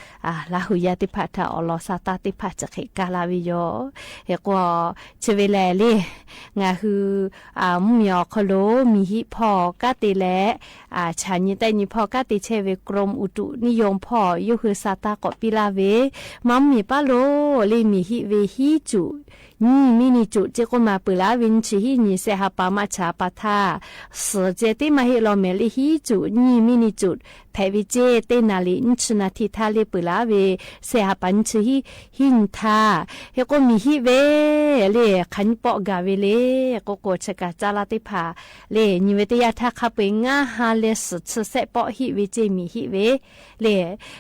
Laˇ huˍ yaˇ teˇ hpaˍ htaꞈ awˬ lawn sa taˇ teˇ hpaˍ chi hk'e kaˇ laˇ ve yoˬ. Hk'e k'o, chi ve lehˬ le, ngaˬ hui mvuhˇmiˬ awˬ hk'aw lo miˬ hiˆ hpawˇ kanˉ te leh, chaꞈ nyi tehˆ nyi hpawˇ kanˉ te chehˇ ve กรมอุตุนิยม hpawˇ yawˇ hui sa taˇ k'awꞈ piˇ laˇ ve, maˇ mvuhˇmiˬ paˇ lo le miˬ hiˆ ve hiˉ cuꞈ nyiˇ miˆniˬ cuꞈ ceˇ k'oˆ ma peuˬ laˇ ve nyiˇ chi hiˉ nyi sehˆ ha pa maˇ chaˍ pa htaˇ, suhˍ ceh teˇ maˇ heˆ law mehˍ le hiˉ cuꞈ nyiˇ miˆniˬ cuꞈ hpehꞈ ve ceˇ. Teˇ naˍ riˍ nyiˇ chi naˍ htiˇ htaˇ le peuˬ laˇ ve sehˆ ha pa nyiˇ chi hiˉ nyi htaˇ. Hk'e k'o miˬ hiˆ ve le hk'aˬ nyiˇ pawˆ gaˬ ve le k'oˆ k'o, chi kaꞈ caˇ laˇ teˇ hpaˍ le nyi ve teˇ yanˇ htaˇ hk'a peu-eˬ ngaˇ ha leh suhˍ chi sehˆ pawˆ hiˆ ve ceˇ miˬ hiˆ ve le.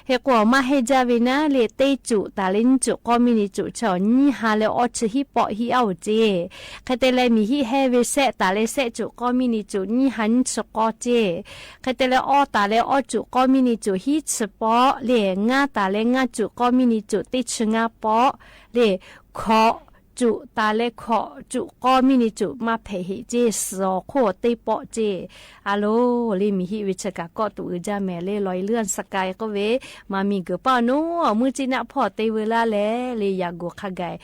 Hk'e k'o maˇ heˆ jaˇ ve naˉ le teˇ cuꞈ taˍ leh nyiˇ cuꞈ k'awˇ miˆniˬ cuꞈ chi awˬ nyiˇ ha leh awˇ chi hiˉ pawˆ hiˆ aˉ-oˬ ceˇ. Hk'e te leh miˬ hiˆ heˆ ve sehˆ taˍ leh sehˆ cuꞈ k'awˇ miˆniˬ cuꞈ nyiˇ ha nyiˇ chi k'awˇ ceˇ. Hk'e te leh awˇ taˍ leh awˇ cuꞈ k'awˇ miˆniˬ cuꞈ hiˉ chi pawˆ le, ngaˇ taˍ leh ngaˇ cuꞈ k'awˇ miˆniˬ cuꞈ teˇ chi ngaˇ pawˆ le, hkawꞈ cuꞈ taˍ leh hkawꞈ cuꞈ k'awˇ miˆniˬ cuꞈ maˇ hpehꞈ heˆ ceˇ. Suhˍ awˬ hk'oˆ teˇ pawˆ ceˇ. A loˬ le miˬ hiˆ ve chi kaꞈ kawˆ tuˬ uiˍ jaˇ mehˍ le lawˬ e leuˉ sha k'ai k'oˆ ve, maˇ miˬ guiˬ paˇ awˬ nuˉ awˬ muˇ ciˉ naˆ hpawˇ te veu laˇ leh le yaꞈ goˍ hk'a gaˬ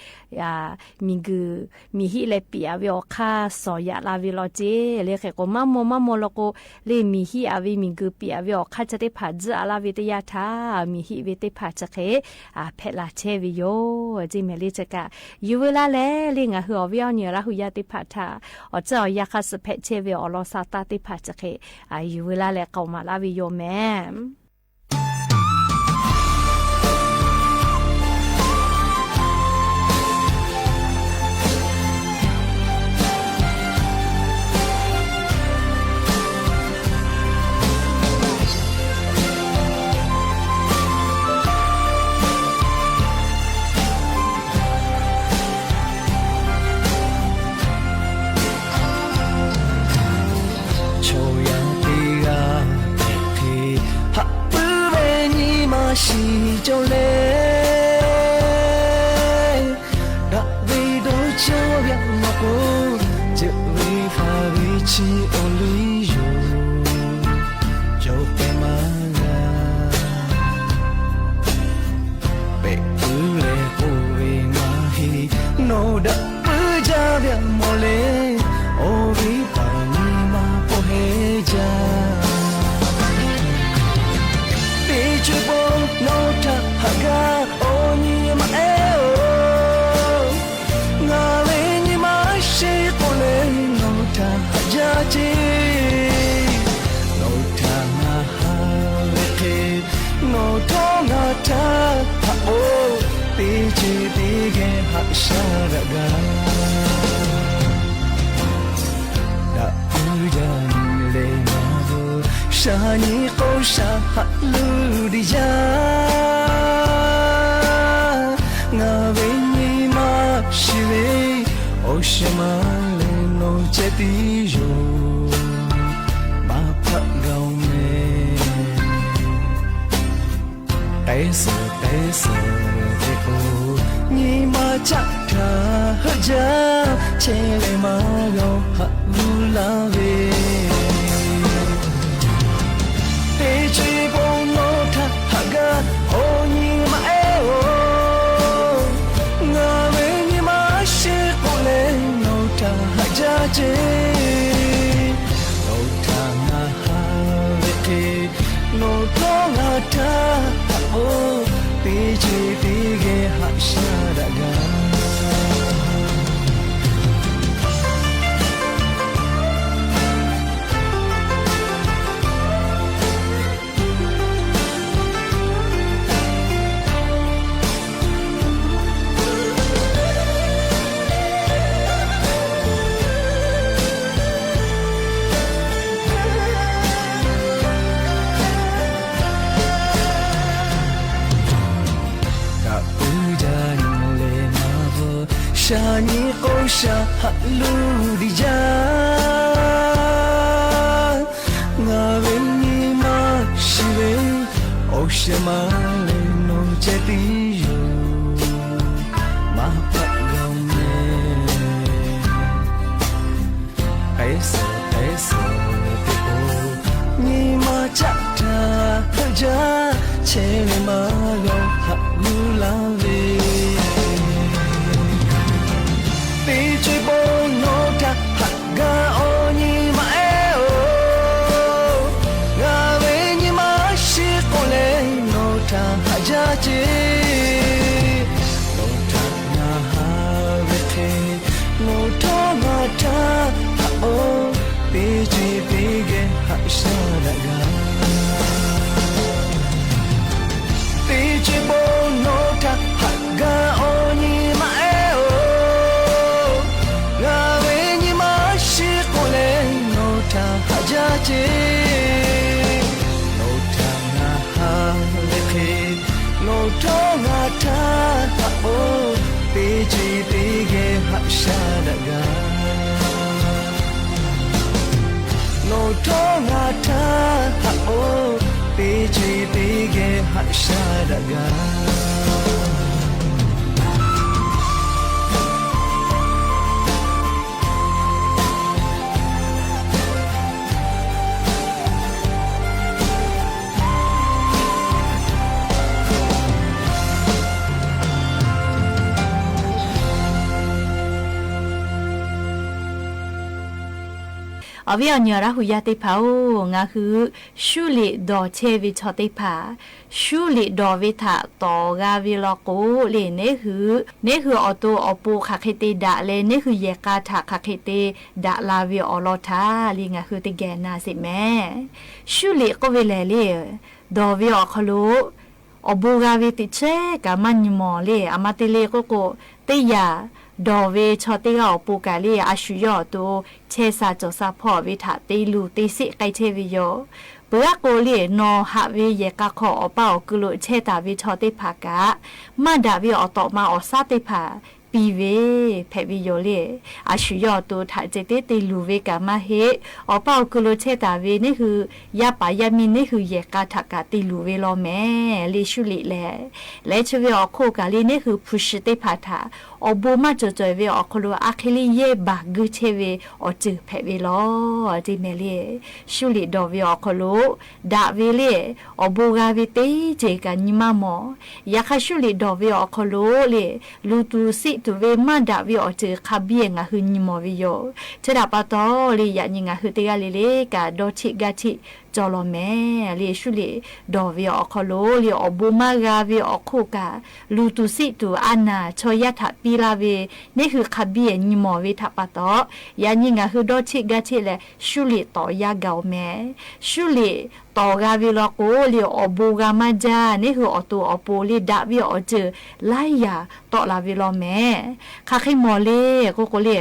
miˬ guiˬ miˬ hiˆ leh piꞈ-a ve awˬ hk'aˇ shawˍ yaꞈ la ve law ceˇ. Le hk'e k'o maˇ maw maˇ maw law k'o, le miˬ hiˆ-a ve miˬ guiˬ piꞈ-a ve awˬ hk'aˇ chi teˇ hpaˍ tzuhˆ-a laˇ ve teˇ yanˇ htaˇ miˬ hiˆ ve teˇ hpaˍ chi hk'e hpehꞈ la chehˇ ve yoˬ ceˇ mehˍ le chi kaꞈ yuˬ veu laˇ leh le ngaˬ hui awˬ viˉ awˬ nyi Laˇ huˍ yaˇ teˇ hpaˍ htaꞈ awˬ tcuhˇ awˬ yanˇ hk'aˇ suh hpehꞈ chehˇ ve awˬ lawn sa taˇ teˇ hpaˍ chi hk'e yuˬ veu laˇ leh k'aoˍ maˍ laˇ ve yoˬ mehˍ. Chaw yaˇ teˇ g'aˇ hk'e haꞈ puiˉ ve nyi ma shiˍ cawˬ leh, daꞈ ve dawˇ caˇ ve law k'o, ceuˬ ve faˍ ve chi awˬ liˇ yoˬ. Cawˬ pehˍ maˇ g'a pehꞈ puiˉ leh k'oˆ ve maˇ heˆ. Nawˬ daꞈ puiˉ jaˇ ve mawˬ le, awˬ viˉ paˍ nyi ma pawehˇ jaˇ. Teˇ ceuˬ pawˆ nawˬ htaꞈ haꞈ gaˇ awˬ nyi ma ehˉ-oˬ. Ngaˬ ve nyi ma shiˍ k'oˆ leh nawˬ htaꞈ haꞈ jaˇ ceˇ. Nawˬ htaꞈ ngaˬ haꞈ ve hk'e, nawˬ htawˇ ngaˬ htaꞈ haꞈ-oˬ. Teˇ ceuˬ teˇ geh haꞈ sha daꞈ gaˇ. Daꞈ puiˉ jaˇ nyi leh maˇ bvuhꞈ, sha nyi k'o sha haꞈ luˬ diˇ jaˇ. Ngaˬ ve nyi ma shiˍ ve, awˬ shehˍ ma leh nawˬ ceh tiˉ yoˬ. Maˇ hpaˆ g'a-oˬ mehˍ. K'ai suhˍ k'ai suhˍ ve k'o, nyi ma caˆ htaꞈ heuˆ jaˇ. Chehˇ leh maˇ g'a-oˬ haꞈ g'uˇ laˇ ve, teˇ ceuˬ pawˆ nawˬ htaꞈ haꞈ gaˇ awˬ nyi ma ehˉ-oˬ. Ngaˬ ve nyi ma shiˍ k'oˆ leh nawˬ htaꞈ haꞈ jaˇ ceˇ. Nawˬ htaꞈ ngaˬ haꞈ ve hk'e, nawˬ htawˇ ngaˬ htaꞈ haꞈ-oˬ. Teˇ ceuˬ teˇ geh haꞈ sha daꞈ gaˇ. Kaꞈ puiˉ jaˇ nyi leh maˇ bvuhꞈ, sha nyi k'o sha haꞈ luˬ diˇ jaˇ. Ngaˬ ve nyi ma shiˍ ve, awˬ shehˍ ma leh nawˬ ceh tiˉ yoˬ. Maˇ hpaˆ g'a-oˬ mehˍ. K'ai suhˍ k'ai suhˍ chehˇ ve maˇ g'a haꞈ g'uˇ laˇ ve, teˇ ceuˬ bon nawˬ htaꞈ haꞈ gaˇ awˬ nyi maˇ ehˉ-oˬ. G'a ve nyi ma shiˍ k'oˆ leh nawˬ htaꞈ haꞈ jaˇ ce. Nawˬ htaꞈ ngaˬ haꞈ ve hk'e, nawˬ htawˇ ngaˬ htaꞈ haꞈ-oˬ, teˇ ceuˬ teˇ geh haꞈ shaˉ daꞈ g'a. Teˇ ceuˬ bon nawˬ htaꞈ haꞈ gaˇ awˬ nyi maˇ ehˉ-oˬ. G'a ve nyi ma shiˍ k'oˆ leh nawˬ htaꞈ haꞈ jaˇ ce. Nawˬ htaꞈ ngaˬ haꞈ ve hk'e, nawˬ htawˇ ngaˬ htaꞈ haꞈ-oˬ, teˇ ceuˬ teˇ geh haꞈ shaˉ daꞈ g'a. Nawˬ htawˇ ngaˬ htaꞈ haꞈ-oˬ, teˇ ceuˬ teˇ geh haꞈ shaˉ daꞈ g'a. Awˬ viˉ awˬ nyi awˬ Laˇ hu yaˇ teˇ hpaˍ-oˬ, ngaˬ hui Shuˉliꞈ dawˬ chehˇ ve chaw teˇ hpaˍ, Shuˉliꞈ dawˬ ve htaꞈ tawˍ g'a ve law k'o le, neˇ hui, neˇ hui awˬ to awˬ pon hk'aˬ hk'e te daꞈ leh, neˇ hui yehˬ k'a htaꞈ hk'aˬ hk'e te daꞈ la ve awˬ lawn htaꞈ le ngaˬ hui teˇ geh na sheˍ mehˍ. Shuˉliꞈ k'oˆ ve lehˬ le, dawˬ ve awˬ hk'aw lo awˬ bon g'a ve teꞈ chehˇ kaꞈ maˇ nyi mawˬ le. Aˬ ma te le k'oˆ k'o, teˇ yanˇ dawˬ ve chaw teˇ g'aˇ awˬ pon kaꞈ le, a shu yawˇ awˬ to chehˇ sha cawˬ sha hpawˇ ve htaꞈ te luˬ te sheˆ k'ai chehˇ ve yoˬ. Peuˬ aˉ k'o le, nawˬ haꞈ ve yehˬ k'a hk'aw awˬ paˇ awˬ ku lo chehˇ taˍ ve chaw teˇ hpaˍ kaꞈ, maˇ daꞈ ve awˬ tawꞈ ma awˬ saˉ teˇ hpaˍ piˇ ve hpehꞈ ve yoˬ le. A shu yawˇ awˬ to htaꞈ ceh tiˉ te luˬ ve kaꞈ maˇ heˆ. Awˬ paˇ awˬ ku lo chehˇ taˍ ve neˇ hui yaˇ paˍ yaˇ miˇ neˇ hui yehˬ k'a htaꞈ kaꞈ te luˬ ve law mehˍ le Shuˉliꞈ lehˬ. Leh chi ve awˬ hk'oˆ kaꞈ le neˇ hui hpu shi teˇ hpaˍ htaꞈ awˬ bon maˇ cawˬ cawˬ ve awˬ hk'aw lo a hk'e le yehˇ baˬ guiˇ chehˇ ve awˬ ceuˬ hpehꞈ ve law te mehˍ le. Shuˉliꞈ dawˬ ve awˬ hk'aw lo daꞈ ve le, awˬ bon g'a ve teˇ ceuˬ kaꞈ nyi maˇ mawˬ. Yaꞈ hk'aˇ Shuˉliꞈ dawˬ ve awˬ hk'aw lo le, luˬ tuˬ siˆ tuˬ ve maˇ daꞈ ve awˬ ceuˬ hk'a biˇ ngaˬ hui nyi mawˬ ve yoˬ. Chi htaꞈ pa taw le, yaꞈ nyi ngaˬ hui teˇ g'aˇ le le kaꞈ dawˇ cheˆ gaˇ cheˆ cawˬ law mehˍ le. Shuˉliꞈ dawˬ ve awˬ hk'aw lo le, awˬ bon maˇ g'a ve awˬ hk'oˆ kaꞈ, luˬ tuˬ siˆ tuˬ a naˍ chaw yaˇ htaꞈ piˇ laˇ ve neˇ hui hk'a biˇ nyi mawˬ ve htaꞈ pa taw, yaꞈ nyi ngaˬ hui dawˇ cheˆ gaˇ cheˆ leh Shuˉliꞈ tawˍ yaˇ gaˬ-oˬ mehˍ. Shuˉliꞈ tawˍ g'a ve law k'o le, awˬ bon g'a maˇ jaˇ, neˇ hui awˬ to awˬ pon le daꞈ ve awˬ ceuˬ laiˉ yaꞈ tawˆ la ve law mehˍ. Hk'aˬ hk'e mawˬ le k'oˆ k'o le,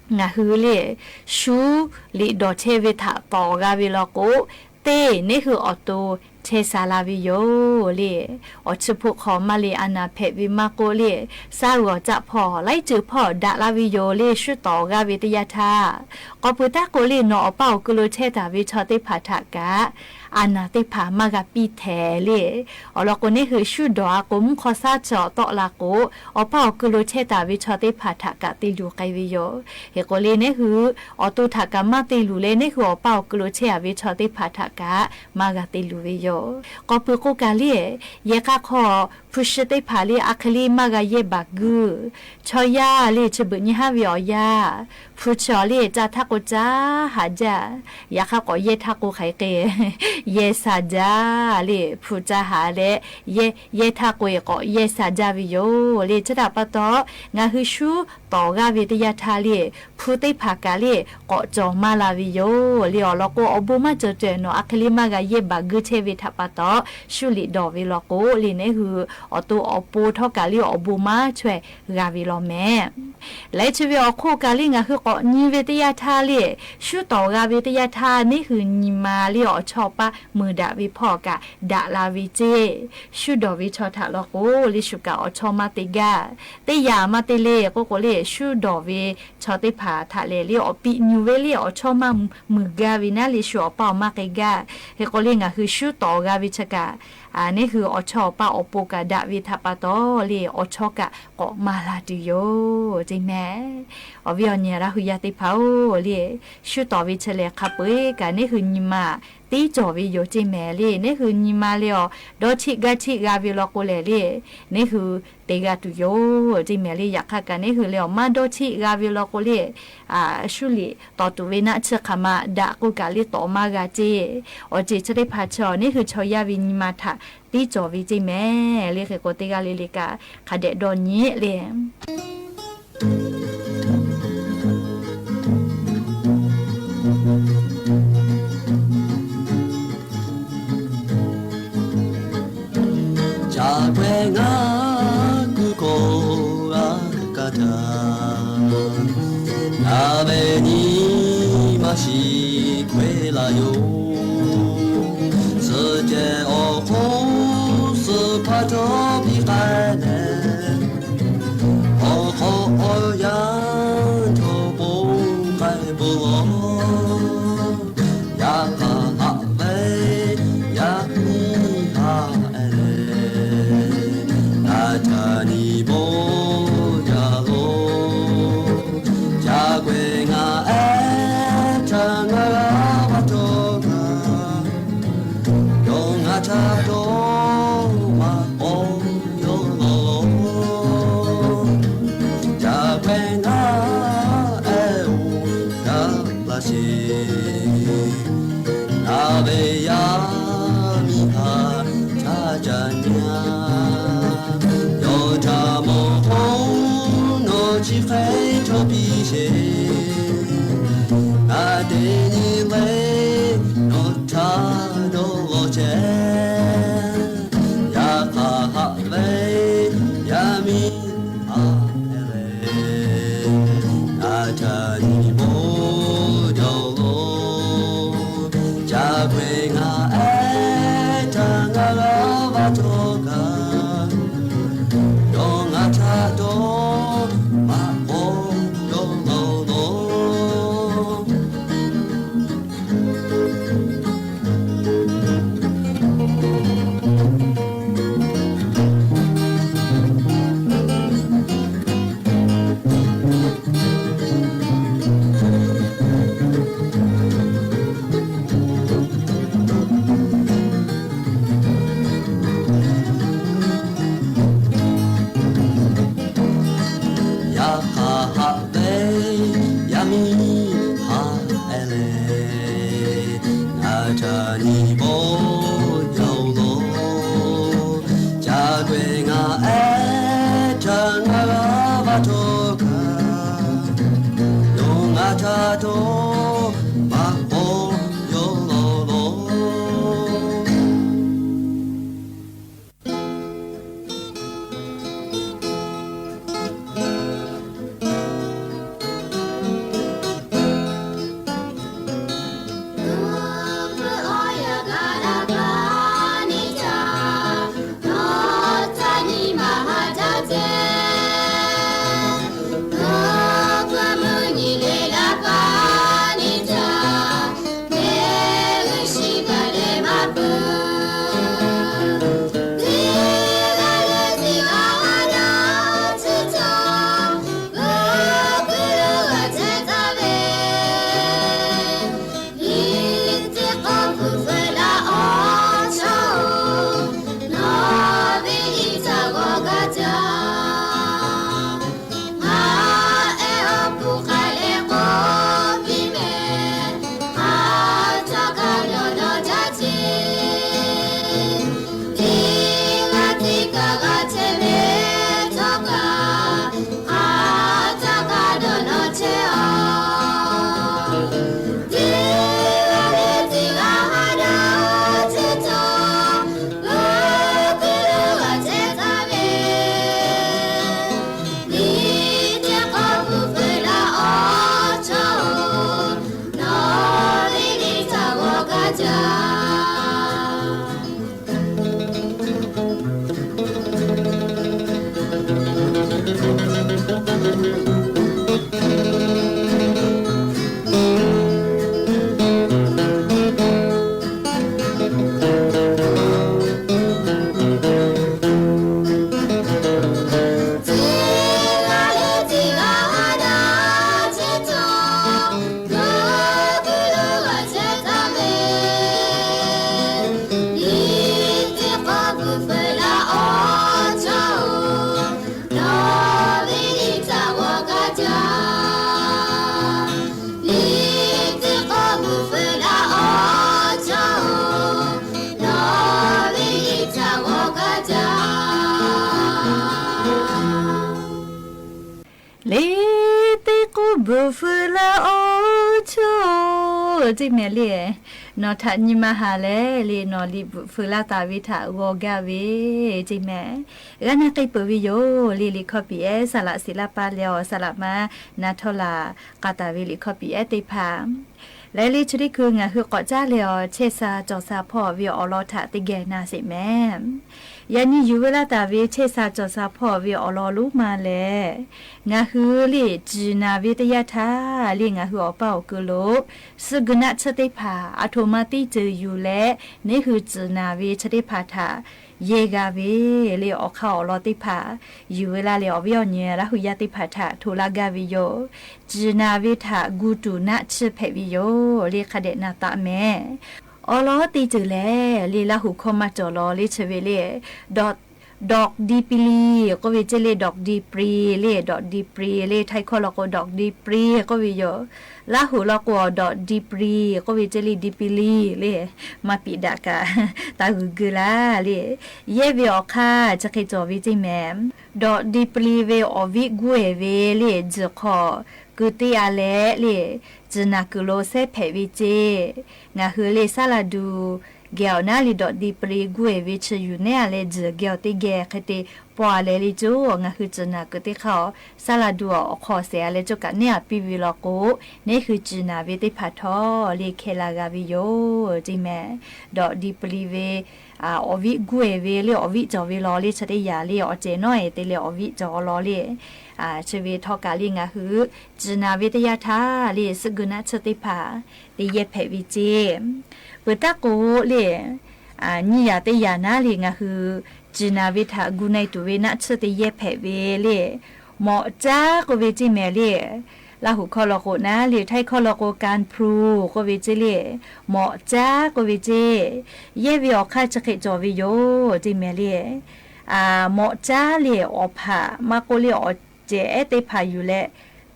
ngaˬ hui le Shuˉliꞈ dawˬ chehˇ ve htaꞈ tawˍ g'a ve law k'o, teˇ neˇ hui awˬ to chehˇ sha la ve yoˬ le. Awˬ chi hpu hk'aw maˇ le a naˍ hpehꞈ ve maˇ k'oˆ le, saˉ g'awˬ caˆ hpawˇ laiˉ ceuˬ hpawˇ daꞈ la ve yoˬ le. Shuˉ tawˍ g'a ve teˇ yanˇ htaˇ, k'awꞈ peuˬ taˉ k'o le, nawˬ awˬ paˇ awˬ ku lo chehˇ taˍ ve chaw teˇ hpaˍ htaꞈ kaꞈ a naˍ teˇ hpaˍ maˇ g'a piˇ htehˍ le. Awˬ lawn k'o, neˇ hui shuˉ dawˬ a k'o, mvuhˇ hk'aw shaˉ chaw tawˆ la k'o, awˬ paˇ awˬ ku lo chehˇ taˍ ve chaw teˇ hpaˍ htaꞈ kaꞈ te luˬ k'ai ve yoˬ. Hk'e k'o le, neˇ hui awˬ to htaꞈ kaꞈ maˇ te luˬ leh, neˇ hui awˬ paˇ awˬ ku lo chehˇ a ve chaw teˇ hpaˍ htaꞈ kaꞈ maˇ g'a te luˬ ve yoˬ. K'awꞈ peuˬ k'o kaꞈ le, yehˬ k'a hk'aw hpu shi teˇ hpaˍ le a hk'e le maˇ g'a yehˇ baˬ guiˇ. Chaw yaˇ le chi beuꞈ nyi haˉ ve awˬ yanˇ, hpu chi awˬ le caˇ htaˇ k'o caˇ haꞈ jaˇ. Yaꞈ hk'aˇ k'awꞈ yehˇ htaˇ k'o hk'aˬ hk'e yehˇ sha jaˇ le. Hpu caˇ haꞈ leh yehˇ, yehˇ htaˇ k'o e k'awꞈ yehˇ sha jaˇ ve yoˬ le. Chi htaꞈ pa taw, ngaˬ hui shuˉ tawˍ g'aˇ ve teˇ yanˇ htaˇ le, hpu teˇ hpaˍ kaꞈ le k'awꞈ cawˬ maˇ la ve yoˬ le. Awˬ lawn k'o, awˬ bon maˇ cawˬ cawehˬ nawˬ a hk'e le maˇ g'a yehˇ baˬ guiˇ chehˇ ve htaꞈ pa taw, Shuˉliꞈ dawˬ ve law k'o le, neˇ hui awˬ to awˬ pon htawˇ kaꞈ le awˬ bon maˇ chaweh g'a ve law mehˍ. Leh chi ve awˬ hk'oˆ kaꞈ le ngaˬ hui k'awꞈ nyi ve teˇ yanˇ htaˇ le, shuˉ tawˍ g'a ve teˇ yanˇ htaˇ neˇ hui nyi ma le awˬ chawˇ paˇ meuˬ daꞈ ve hpawˇ kaꞈ daꞈ la ve ceˇ. Shuˉ dawˬ ve chaw htaꞈ law k'o le shu kaꞈ awˬ chawˇ maˇ te gaˇ. Teˇ yanˇ maˇ te le k'oˆ k'o le, shuˉ dawˬ ve chaw teˇ hpaˍ htaꞈ lehˬ le awˬ piꞈ nyu ve le awˬ chawˇ maˇ meuˬ gaˇ ve naˉ le shu awˬ paˇ awˬ maˇ k'ai gaˇ. Hk'e k'o le ngaˬ hui shuˉ tawˍ g'a ve chi kaꞈ, neˇ hui awˬ chawˇ awˬ paˇ awˬ pon kaꞈ daꞈ ve htaꞈ pa taw le awˬ chawˇ kaꞈ k'awꞈ maˇ la tuˬ yoˬ ceˇ mehˍ. Awˬ viˉ awˬ nyi Laˇ hu yaˇ teˇ hpaˍ-oˬ le, shuˉ tawˍ ve chi lehˬ hk'a peu-eˬ kaꞈ neˇ hui nyi ma teˇ cawˬ ve yoˬ ceˇ mehˍ le. Neˇ hui nyi ma le awˬ dawˇ cheˆ gaˇ cheˆ g'a ve law k'o lehˬ le, neˇ hui te g'a tuˬ yoˬ ceˇ mehˍ le. Yaꞈ hk'aˇ kaꞈ neˇ hui le awˬ maˇ dawˇ cheˆ g'a ve law k'o le, shu liꞈ tawˍ tuˬ ve naˆ chi hk'aˬ ma daꞈ k'oˆ kaꞈ le tawˍ maˇ g'a ceˇ. Awˬ ceuˬ chi teˇ hpaˍ chi awˬ neˇ hui chaw yaˇ ve nyi ma htaꞈ teˇ cawˬ ve ceˇ mehˍ le. Hk'e k'o teˇ g'aˇ le le kaꞈ hk'a dehꞈ dawˇ nyi le. Ca k'ai ngaˬ kuˬ kawˆ g'a kaˇ htaˇ, ngaˬ ve nyi ma shiˍ k'ai laˇ yoˬ. Suhˆ ceh awˬ hk'oˆ suhˆ hpaˇ htawˇ piˇ k'ai leh, awˬ hk'awꞈ awˬ yanˇ chaw bon k'ai bon lawˬ. Yaꞈ hk'aˇ haꞈ ve yaˇ miˇ haꞈ leh, ngaˬ ca nyi bon jaˇ loˬ. Ca k'ai ngaˬ ehˉ htaꞈ ngaˬ g'a va cawˬ kaꞈ, yawˇ ngaˬ htaꞈ dawˇ maˇ k'awꞈ yawˇ lawˬ. Ca k'ai ngaˬ ehˉ oˬ gaˇ laˇ sheˍ. Ngaˬ ve yaˇ miˇ htaꞈ ca ca nyi a, yawˇ htaꞈ mawˬ hk'oˆ nawˬ chi hk'e chaw piˇ sheˍ. Ngaˬ teˇ nyi le nawˬ htaꞈ dawˇ lawˬ chehˇ. Yaꞈ hk'aˇ haꞈ ve yaˇ miˇ haꞈ leh, ngaˬ ca nyi bon jaˇ loˬ. Ca k'ai ngaˬ ehˉ htaꞈ ngaˬ g'a va cawˬ Eˬ, teˇ k'oˆ bvuhꞈ feu laˇ awˬ chawˇ-oˬ, teˇ mehˍ le. Nawˬ htaꞈ nyi ma haˍ leh le, nawˬ liꞈ bvuhꞈ feu laˇ taˍ ve htaꞈ g'aw gaˇ ve, teˇ mehˍ. G'aˇ naˆ k'ai peuˬ ve yoˬ le. Liꞈ hkawˇ piˍ ehˉ saˍ laꞈ shiˍ laˇ paˇ leh awˬ saˍ laꞈ ma na htawˇ laˬ k'a taˍ ve liꞈ hkawˇ piˍ ehˉ teˇ hpaˍ leh le chi teˇ hkui ngaˬ hui k'awꞈ caˉ leh awˬ chehˇ sha cawˬ sha hpawˇ ve awˬ lawn htaꞈ teˇ geh na sheˍ mehˍ. Yaꞈ nyi yuˬ ve laˇ taˍ ve chehˇ sha cawˬ sha hpawˇ ve awˬ lawn lonˉ ma lehˬ, ngaˬ hui le ciˬ naˍ ve teˇ yanˇ htaˇ le ngaˬ hui awˬ paˇ awˬ ku lo suhˆ guiˬ naˆ tsuhˇ teˇ hpaˍ aˬ htoꞈ ma teˇ ceuˬ yuˬ leh neˇ hui ciˬ naˍ ve chi teˇ hpaˍ htaꞈ yehˇ g'a ve le awˬ hk'aˇ awˬ lawn teˇ hpaˍ yuˬ ve laˇ leh awˬ viˉ awˬ nyi Laˇ huˍ yaˇ teˇ hpaˍ htaꞈ hto laˇ gaˇ ve yoˬ. Ciˬ naˍ ve htaꞈ gu tuˬ naˆ tsuhˇ hpehꞈ ve yoˬ le hk'a dehꞈ na taˍ mehˍ. Awˬ lawn teˇ ceuˬ lehˬ le Laˇ huˍ hkawˇ maˇ cawˬ law le chi ve le dawꞈ, dawꞈ di pi li k'oˆ ve ceˇ le, dawꞈ di pi li le, dawꞈ di pi li le, Htaiˇ hkawˇ law k'o dawꞈ di pi li k'oˆ ve yoˬ. Laˇ huˍ law k'o dawꞈ di pi li k'oˆ ve ceˇ le, di pi li le. Maˇ piꞈ daꞈ kaꞈ taˇ g'uiˬ geu laˇ le. Yehˇ ve awˬ hk'aˇ chi hk'e cawˬ ve ceˇ mehˍ. Dawꞈ di pi li ve awˬ viˉ guˇ ehˍ ve le, tzuhˬ hk'aw keu teˇ a leh le, ciˬ naˍ kuiˬ lo shehˉ hpehꞈ ve ceˇ. Ngaˬ hui le saˉ laˇ duˬ geh awˬ naˉ le dawꞈ di pi li guˇ ehˍ ve chi yuˬ nehˉ a leh tzuhˬ geh awˬ teˇ geh hk'e te pawˆ a leh le coˇ, ngaˬ hui ciˬ naˍ kuiˬ teˇ hk'aˇ awˬ saˉ laˇ duˬ awˬ hk'aw shehˍ a leh coˇ kaꞈ nehˉ a piˇ ve law k'o, neˇ hui ciˬ naˍ ve teˇ hpaˍ htawˇ le hkeh la g'a ve yoˬ ceˇ mehˍ. Dawꞈ di pi li ve awˬ viˉ guˇ ehˍ ve le, awˬ viˉ cawˬ ve law le chi teˇ yanˇ le awˬ cehˬ nawˉ ehˍ te leh awˬ viˉ cawˬ law le. Chi ve htawˇ kaꞈ le ngaˬ hui ciˬ naˍ ve teˇ yanˇ htaˇ le suhˆ guiˬ naˆ tsuhˇ teˇ hpaˍ te yehˇ hpehꞈ ve ceˇ. Peuˬ taˇ k'o le, nyiˇ yanˇ teˇ yanˇ naˉ le ngaˬ hui ciˬ naˍ ve htaꞈ gu na e tuˬ ve naˆ tsuhˇ te yehˇ hpehꞈ ve le. Mawꞈ caˉ k'oˆ ve ceˇ mehˍ le. Laˇ huˍ hkawˇ law k'o naˉ le, Htaiˇ hkawˇ law k'o kan plu k'oˆ ve ceˇ le. Mawꞈ caˉ k'oˆ ve ceˇ. Yehˇ ve awˬ hk'aˇ chi hk'e cawˬ ve yoˬ ceˇ mehˍ le. Mawꞈ caˉ le awˬ hpaꞈ maˇ k'oˆ le awˬ cehˬ ehˉ teˇ hpaˍ yuˬ leh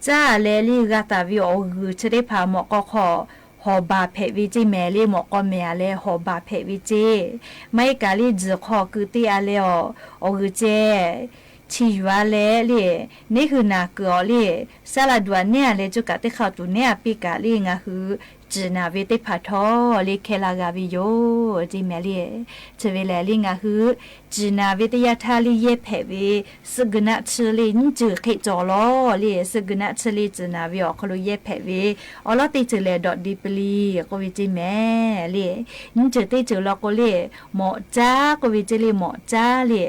caˉ leh le g'a taˍ ve awˬ g'uiˬ chi teˇ hpaˍ mawꞈ k'aw hk'aw hawˬ baˬ hpehꞈ ve ceˇ mehˍ le. Mawꞈ k'aw mehˍ a leh hawˬ baˬ hpehꞈ ve ceˇ. Maˇ heˆ kaꞈ le tzuhˬ hk'aw keu teˇ a leh awˬ, awˬ g'uiˬ ceh chi yuˬ a leh le, neˇ hui naˬ kuiˬ awˬ le, saˉ laˇ duˬ aꞈ nehˉ a leh coˇ kaꞈ teˇ hk'aˇ tuˬ nehˉ a piˇ kaꞈ le ngaˬ hui ciˬ naˍ ve teˇ hpaˍ htawˇ le hkeh la g'a ve yoˬ ceˇ mehˍ le. Chi ve lehˬ le ngaˬ hui ciˬ naˍ ve teˇ yanˇ htaˇ le yehˇ hpehꞈ ve suhˆ guiˬ naˆ tsuhˇ le nyiˇ ceuˬ hk'e cawˬ law le. Suhˆ guiˬ naˆ tsuhˇ le ciˬ naˍ ve awˬ hk'aw lo yehˇ hpehꞈ ve awˬ lawn teˇ ceuˬ lehˬ dawꞈ di pi li k'oˆ ve ceˇ mehˍ le. Nyiˇ ceuˬ teˇ ceuˬ law k'o le, mawꞈ caˉ k'oˆ ve ceˇ le. Mawꞈ caˉ le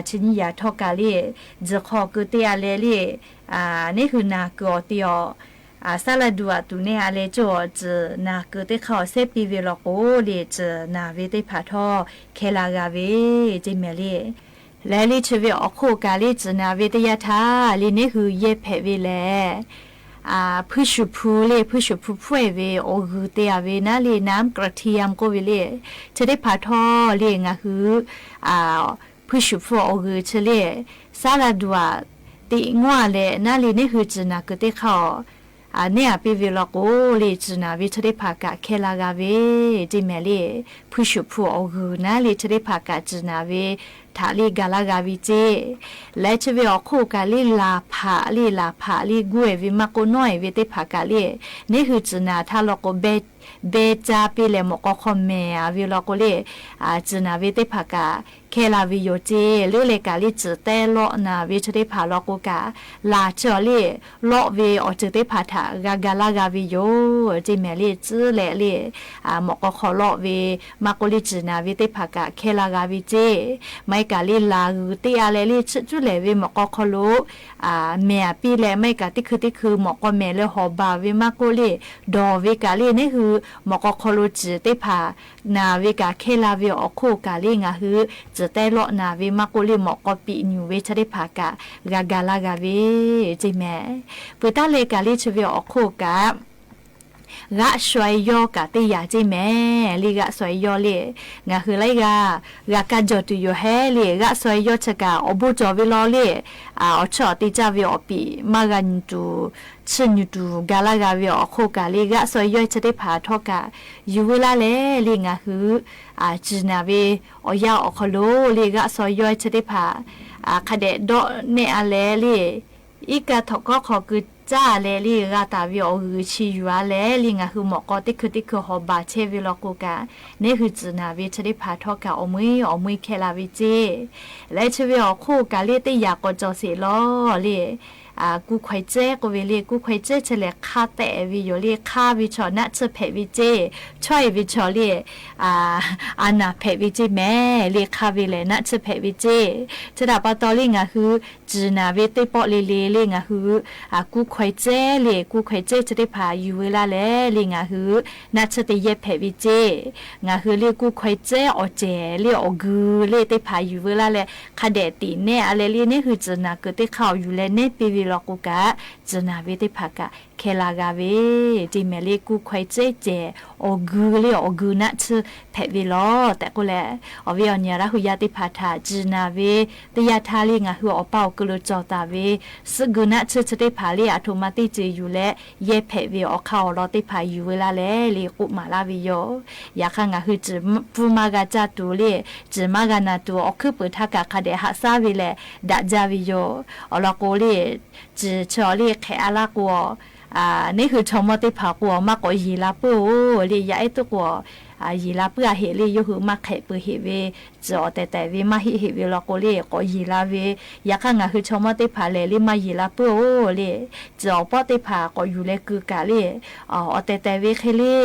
chi nyiˇ yanˇ htawˇ kaꞈ le tzuhˬ hk'aw keu teˇ a leh le, neˇ hui naˬ kuiˬ awˬ te awˬ, saˉ laˇ duˬ aꞈ tuˬ nehˉ a leh coˇ awˬ ciˬ naˍ kuiˬ teˇ hk'aˇ awˬ shehˉ piˇ ve law k'o le ciˬ naˍ ve teˇ hpaˍ htawˇ hkeh la g'a ve ceˇ mehˍ le. Lehˬ le chi ve awˬ hk'oˆ kaꞈ le ciˬ naˍ ve teˇ yanˇ htaˇ le neˇ hui yehˇ hpehꞈ ve lehˬ, hpuiˇ shuˍ hpu le, hpuiˇ shuˍ hpu hpfuhˇ e ve awˬ g'uiˬ te a ve naˉ le น้ำกระเทียม k'oˆ ve le. Chi teˇ hpaˍ htawˇ le ngaˬ hui hpuiˇ shuˍ hpu awˬ g'uiˬ chi le saˉ laˇ duˬ aꞈ teꞈ ngawˇ a leh naˉ le neˇ hui ciˬ naˍ kuiˬ teˇ hk'aˇ awˬ nehˉ a piˇ ve law k'o le ciˬ naˍ ve chi teˇ hpaˍ kaꞈ hkeh la g'a ve ceˇ mehˍ le. Hpuiˇ shuˍ hpu awˬ g'uiˬ naˉ le chi teˇ hpaˍ kaꞈ ciˬ naˍ ve htaꞈ le gaˬ laˇ g'a ve ceˇ. Lehˬ chi ve awˬ hk'oˆ kaꞈ le laˬ hpaꞈ le, laˬ hpaꞈ le guˇ e ve maˇ k'oˆ nawˉ e ve teˇ hpaˍ kaꞈ le neˇ hui ciˬ naˍ htaˇ law k'o beh ca piˇ leh mawꞈ k'aw hk'aw mehˍ a ve law k'o le ciˬ naˍ ve teˇ hpaˍ kaꞈ hkeh la ve yoˬ ceˇ. Leuˉ leh kaꞈ le ciˬ tehˇ lawˆ naˍ ve chi teˇ hpaˍ law k'o kaꞈ laˬ chi awˬ le lawˆ ve awˬ ceuˬ teˇ hpaˍ htaꞈ g'a ga laˇ g'a ve yoˬ ceˇ mehˍ le. Tcuhˉ leh le mawꞈ k'aw hk'aw lawˆ ve maˇ k'oˆ le ciˬ naˍ ve teˇ hpaˍ kaꞈ hkeh la g'a ve ceˇ. Maˇ heˆ kaꞈ le laˬ g'uiˬ teˇ a leh le chiˆ cuˉ lehˍ ve mawꞈ k'aw hk'aw lo mehˍ a piˇ leh maˇ heˆ kaꞈ teˇ hkui teˇ hkui mawꞈ k'aw mehˍ leh hawˬ baˬ ve maˇ k'oˆ le dawˬ ve kaꞈ le neˇ hui mawꞈ k'aw hk'aw lo ciˬ teˇ hpaˍ naˍ ve kaꞈ hkeh la ve awˬ hk'oˆ kaꞈ le ngaˬ hui ciˬ tehˇ lawˆ naˍ ve maˇ k'oˆ le mawꞈ k'aw piꞈ nyuˬ ve chi teˇ hpaˍ kaꞈ g'a ga laˇ g'a ve ceˇ mehˍ. Peuˬ taˇ leh kaꞈ le chi ve awˬ hk'oˆ kaꞈ g'aˆ shaw e yawˇ kaꞈ teˇ yanˇ ceˇ mehˍ le. G'aˆ shaw e yawˇ le ngaˬ hui laiˉ g'aˇ g'a kaˇ jawˬ tuˬ yoˬ hehˉ le. G'aˆ shaw e yawˇ chi kaꞈ awˬ bon cawˬ ve law le awˬ chiˇ awˬ te caˇ ve awˬ piˍ maˇ g'a nyi tuˬ, chiˇ nyi tuˬ ga laˇ g'a ve awˬ hk'oˆ kaꞈ le g'aˆ shaw e yawˇ chi teˇ hpaˍ htawˇ kaꞈ yuˬ veu laˇ leh le ngaˬ hui ciˬ naˍ ve awˬ yanˇ awˬ hk'aw lo le g'aˆ shaw e yawˇ chi teˇ hpaˍ hk'a dehꞈ dawˆ nehˆ a leh le Iˉ kaˆ htawnˍ kawˉ hk'aw keu caˇ leh le g'a taˍ ve awˬ g'uiˬ chi yuˬ a leh le ngaˬ hui mawꞈ k'aw teˇ hkui teˇ hkui hawˍ baˬ chehˇ ve law k'o kaꞈ, neˇ hui tcuhˍ naˍ ve chi teˇ hpaˍ htawˇ kaꞈ awˬ meuˇ awˬ meuˇ hkeh la ve ceˇ. Leh chi ve awˬ hk'oˆ kaꞈ le teˇ yaꞈ k'awꞈ cawˬ sheˍ lawˬ le, kuˇ hkaweh cehˉ k'oˆ ve le, kuˇ hkaweh cehˉ chi lehˬ hk'aˇ tehꞈ ve yoˬ le. Hk'aˇ ve chaw naˆ tsuhˇ hpehꞈ ve ceˇ, chaweh ve chaw le a naˍ hpehꞈ ve ceˇ mehˍ le. Hk'aˇ ve lehˬ naˆ tsuhˇ hpehꞈ ve ceˇ. Chi htaꞈ pa taw le ngaˬ hui tcuhˍ naˍ ve teˇ pawˆ le le le ngaˬ hui kuˇ hkaweh cehˉ le, kuˇ hkaweh cehˉ chi teˇ hpaˍ yuˬ veu laˇ leh le ngaˬ hui naˆ tsuhˇ teˇ yehˇ hpehꞈ ve ceˇ. Ngaˬ hui le kuˇ hkaweh cehˉ awˬ cehˬ le awˬ geu le teˇ hpaˍ yuˬ veu laˇ leh hk'a dehꞈ tiꞈ nehˇ a leh le neˇ hui tcuhˍ naˍ kuiˬ teˇ hk'aˇ awˬ yuˬ leh nehˇ piˇ ve law k'o kaꞈ, tcuhˍ naˍ ve teˇ hpaˍ kaꞈ hkeh la g'a ve ceˇ mehˍ le. Kuˇ hkaweh cehˉ cehˬ awˬ geu le awˬ geu naˆ tsuhˇ hpehꞈ ve lawˬ tehꞈ k'oˆ leh, awˬ viˉ awˬ nyi Laˇ hu yaˇ teˇ hpaˍ htaꞈ tcuhˍ naˍ ve teˇ yanˇ htaˇ le ngaˬ hui awˬ pa awˬ ku lo cawˬ taˍ ve suhˆ geu naˆ tsuhˇ chi teˇ hpaˍ le aˬ htoꞈ ma teˇ ceuˬ yuˬ leh yehˇ hpehꞈ ve awˬ hk'aˇ awˬ lawn teˇ hpaˍ yuˬ veu laˇ leh le k'oˆ maˍ laˇ ve yoˬ. Yaꞈ hk'aˇ ngaˬ hui tcuhˍ pfuhˇ maˇ g'a caˇ tuˬ le, tcuhˍ maˇ g'a naˬ tuˬ awˬ hkuiˉ peuˍ htaˇ kaꞈ hk'a dehꞈ haꞈ shaˉ ve lehˬ daꞈ jaˇ ve yoˬ. Awˬ lawn k'o le, tcuhˍ chi awˬ le hk'ehꞈ a laˇ k'o, neˇ hui chaw mawˇ teˇ hpaˍ k'o maˇ k'awꞈ yeˬ la puiˉ-oˬ le. Yaˇ ehˉ tuˉ k'o yeˬ la puiˉ a heˆ le, yawˇ hui maˇ hk'ehꞈ peuˬ heˆ ve, tcuhˍ awˬ tehˬ tehˬ ve maˇ heˆ heˆ ve law k'o le k'awꞈ yeˬ la ve. Yaꞈ hk'aˇ ngaˬ hui chaw mawˇ teˇ hpaˍ lehˬ le maˇ yeˬ la puiˉ-oˬ le. Tcuhˍ awˬ pawˆ teˇ hpaˍ k'awꞈ yuˬ leh keu kaꞈ le, awˬ tehˬ tehˬ ve hk'e le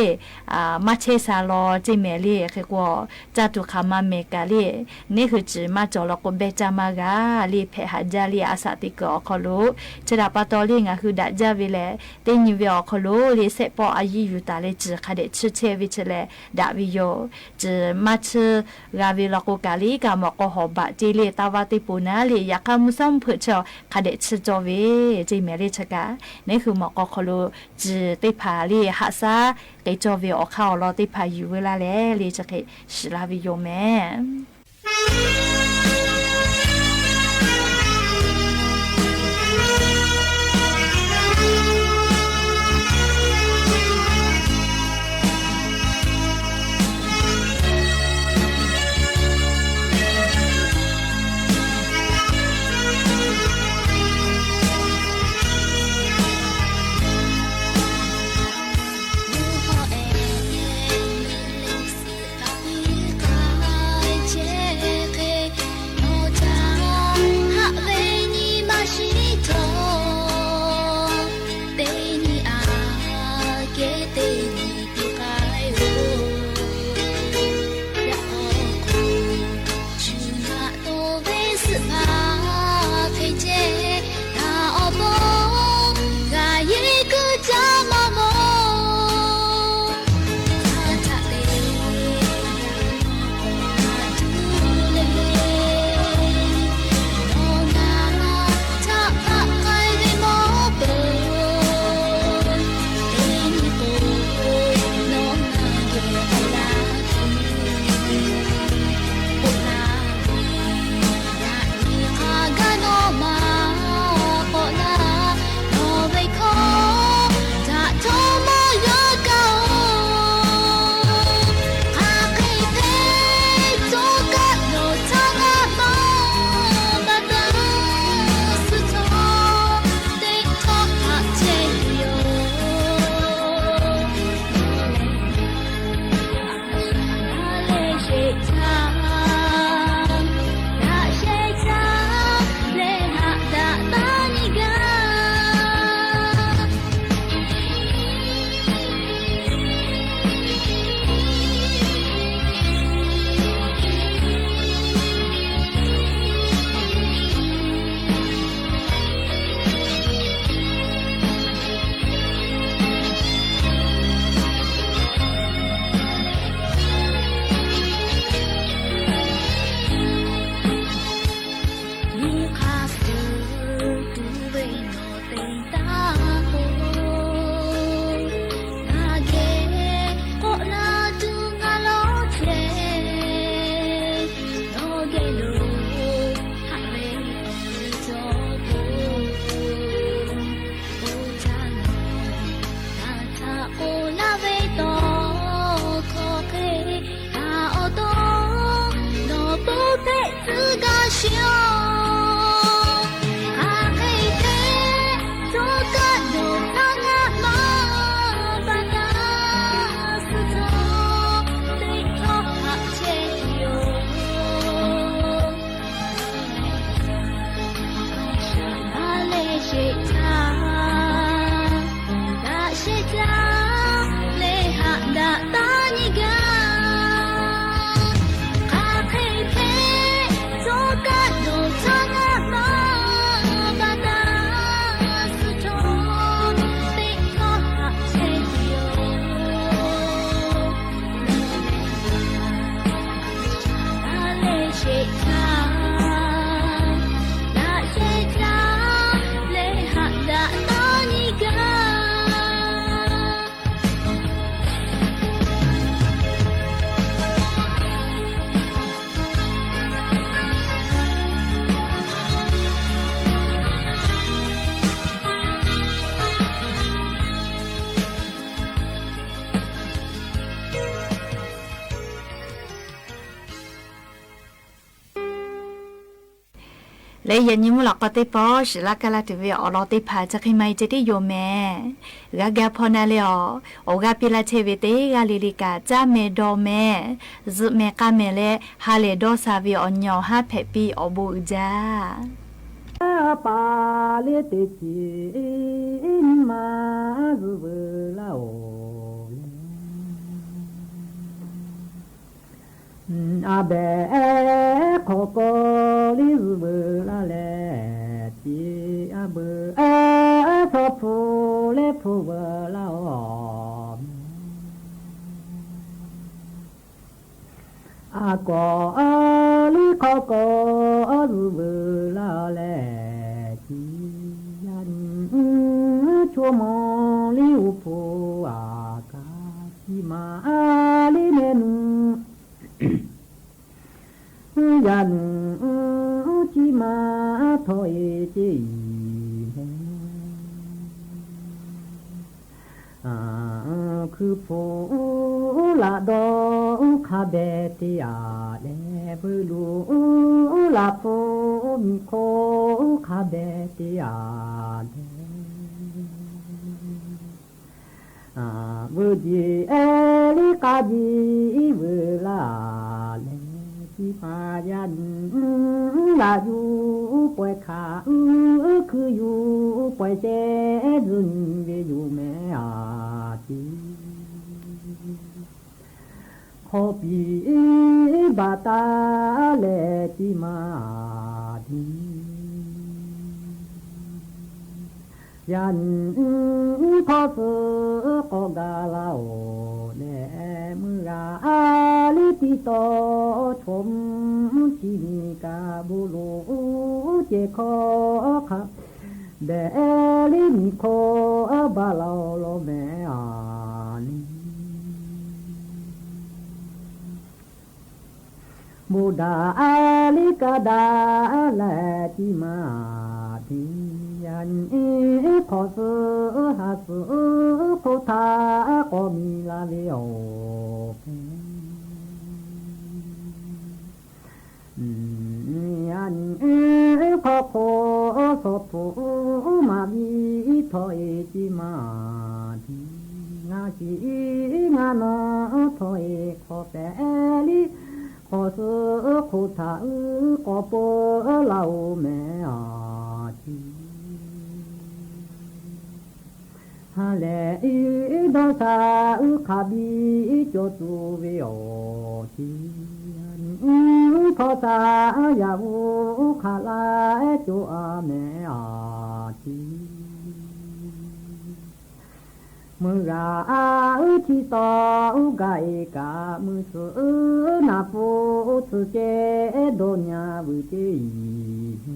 maˇ chehˇ sha law ceˇ mehˍ le. Hk'e k'o caˇ tuˬ hk'aˬ ma mehˍ kaꞈ le, neˇ hui tcuhˍ maˇ cawˬ law k'o behˇ caˇ maˇ g'a le. Hpehꞈ haꞈ jaˇ le a shaꞈ teꞈ kuiˬ awˬ hk'aw lo. Chi htaꞈ pa taw le ngaˬ hui daꞈ jaˇ ve lehˬ teˇ nyi ve awˬ hk'aw lo le sehˆ pawˆ a yiˇ yuˬ taˍ leh tcuhˍ hk'a dehꞈ chiˇ chehˇ ve chi lehˬ daꞈ ve yoˬ. Tcuhˍ maˇ chiˇ g'a ve law k'o kaꞈ le iˉ kaˆ mawꞈ k'aw hawˍ baˬ ceˇ le taˇ vaˇ teˇ poˬ naˉ le. Yaꞈ hk'aˇ mvuhˇ shawˉ mvuhˇ hpeuꞈ chi hk'a dehꞈ chiˇ cawˇ ve ceˇ mehˍ le. Chi kaꞈ neˇ hui mawꞈ k'aw hk'aw lo tcuhˍ teˇ hpaˍ le haꞈ shaˉ k'ai cawˇ ve awˬ hk'aˇ awˬ lawn teˇ hpaˍ yuˬ veu laˇ leh le chi hk'e shiˍ laˇ ve yoˬ mehˍ. teˇ htaˇ, daꞈ sheh caˇ leh haꞈ daꞈ taˉ nyi gaˇ. Leh yaꞈ nyi mvuhˇ lawꞈ k'aw teˇ pawˆ shiˍ laˇ kaˇ laˇ tuˬ ve awˬ lawn teˇ hpaˍ chi hk'e maˇ heˆ ceh tiˉ yoˬ mehˍ. G'a ga hpaw na leh awˬ, awˬ g'aˇ piˇ laˇ chehˇ ve teˇ g'aˇ le le kaꞈ, caˇ mehˍ dawˬ mehˍ, zuhꞈ mehˍ k'a mehˍ leh ha lehˬ dawˇ sha ve awˬ nyi awˬ haˉ hpehꞈ piˇ awˬ bon uiˍ jaˇ. A pa le teˇ ceuˬ nyi ma zuhꞈ veuˬ laˇ oˬ le. A behˬ hk'awꞈ kawˆ liˇ zuhꞈ veuˬ laˇ leh, tiꞈ a beuꞈ a chaw hpu leh hpu veuˬ laˇ oˬ. A kawꞈ liˇ hk'awꞈ kawˆ zuhꞈ veuˬ laˇ leh, tiꞈ a nyi chaw maw liˇ uˉ hpu a kaꞈ, chi ma liˇ mehˆ nuˇ yaꞈ nuˇ chi ma htawˇ e ceˇ iˍ mehˍ. Hkui hpu laꞈ dawˇ hk'a behꞈ te a leh, veuꞈ luˬ laꞈ hpu miˬ hk'oˆ hk'a behꞈ te a leh, veuꞈ jeˬ liˇ k'a jeˬ veuꞈ laˇ leh, chi ma yaꞈ nyi laꞈ yuˬ pawehˇ hkaꞈ uˉ hkui yuˬ pawehˇ shehˉ zuhꞈ nyi ve yoˬ mehˍ a tiꞈ. Hk'awꞈ piˍ baˬ taˍ leh chi ma tiꞈ. Yaꞈ nyi hk'awꞈ suhˍ k'awꞈ gaˬ laˇ oˬ leh, meuˇ g'a a liˇ tiˇ tawˇ chaw mvuhˇ chi miˬ kaꞈ bon loˍ cehˬ hkawˇ hk'a behꞈ liˇ miˬ hkawˇ baˬ laˇ oˬ law mehˍ a tiꞈ. Bon daꞈ a liˇ kaˇ daꞈ leh chi ma tiꞈ. Hk'awꞈ suhˍ ha suhˍ hk'oˆ htaꞈ k'awꞈ miˬ la ve awˬ pehˍ. Yaꞈ nyi hk'awꞈ hk'oˆ shawˍ hpu maˍ viˉ htawˇ e chi ma tiꞈ. Ngaˬ shiˍ ngaˬ nawˬ htawˇ e hk'awꞈ pehˍ liˇ hk'awꞈ suhˍ hk'oˆ htaꞈ uˉ k'awꞈ peuˬ laˇ oˬ mehˍ a tiꞈ. Ha lehˬ dawˇ sha uˉ hk'a biˇ cawˬ tuˬ ve awˬ tiꞈ. Hkawˇ sha yaꞈ g'uˇ hk'aˬ laˇ cawˬ a mehˍ a tiꞈ. Meuˇ g'a a uˉ chi taw uˉ gaˬ e kaꞈ, meuˇ suhˍ naˍ pfuhˇ tcuh ceh dawˇ nyi a vuiˬ ceˇ iˍ.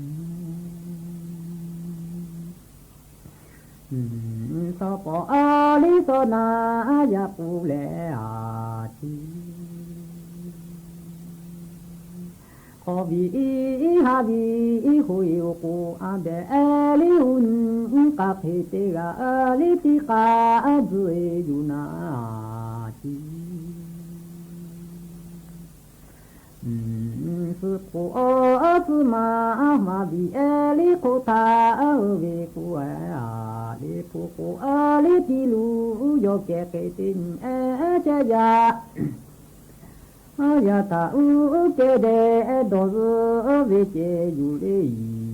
Saw pawˍ a liˇ saw na yaꞈ k'oˆ leh a tiꞈ. Hk'awꞈ viˉ ha viˉ hoꞈ e oˬ k'o, a behˬ liˇ uˉ nyi k'a hk'e te g'a liˇ tiˇ k'a tzuhꞈ e yuˬ na tiꞈ. Suhˆ k'oˍ tcuhˉ ma maˍ viˉ liˇ hk'oˆ htaꞈ ve k'o, a liˇ hpu k'o liˇ tiˇ lu yawˇ kehˬ hk'e te nyi chehˇ yaˇ. Yaˇ htaꞈ uˉ kehˬ dehꞈ dawˬ zuhˆ ve ceh yuˬ le iˍ.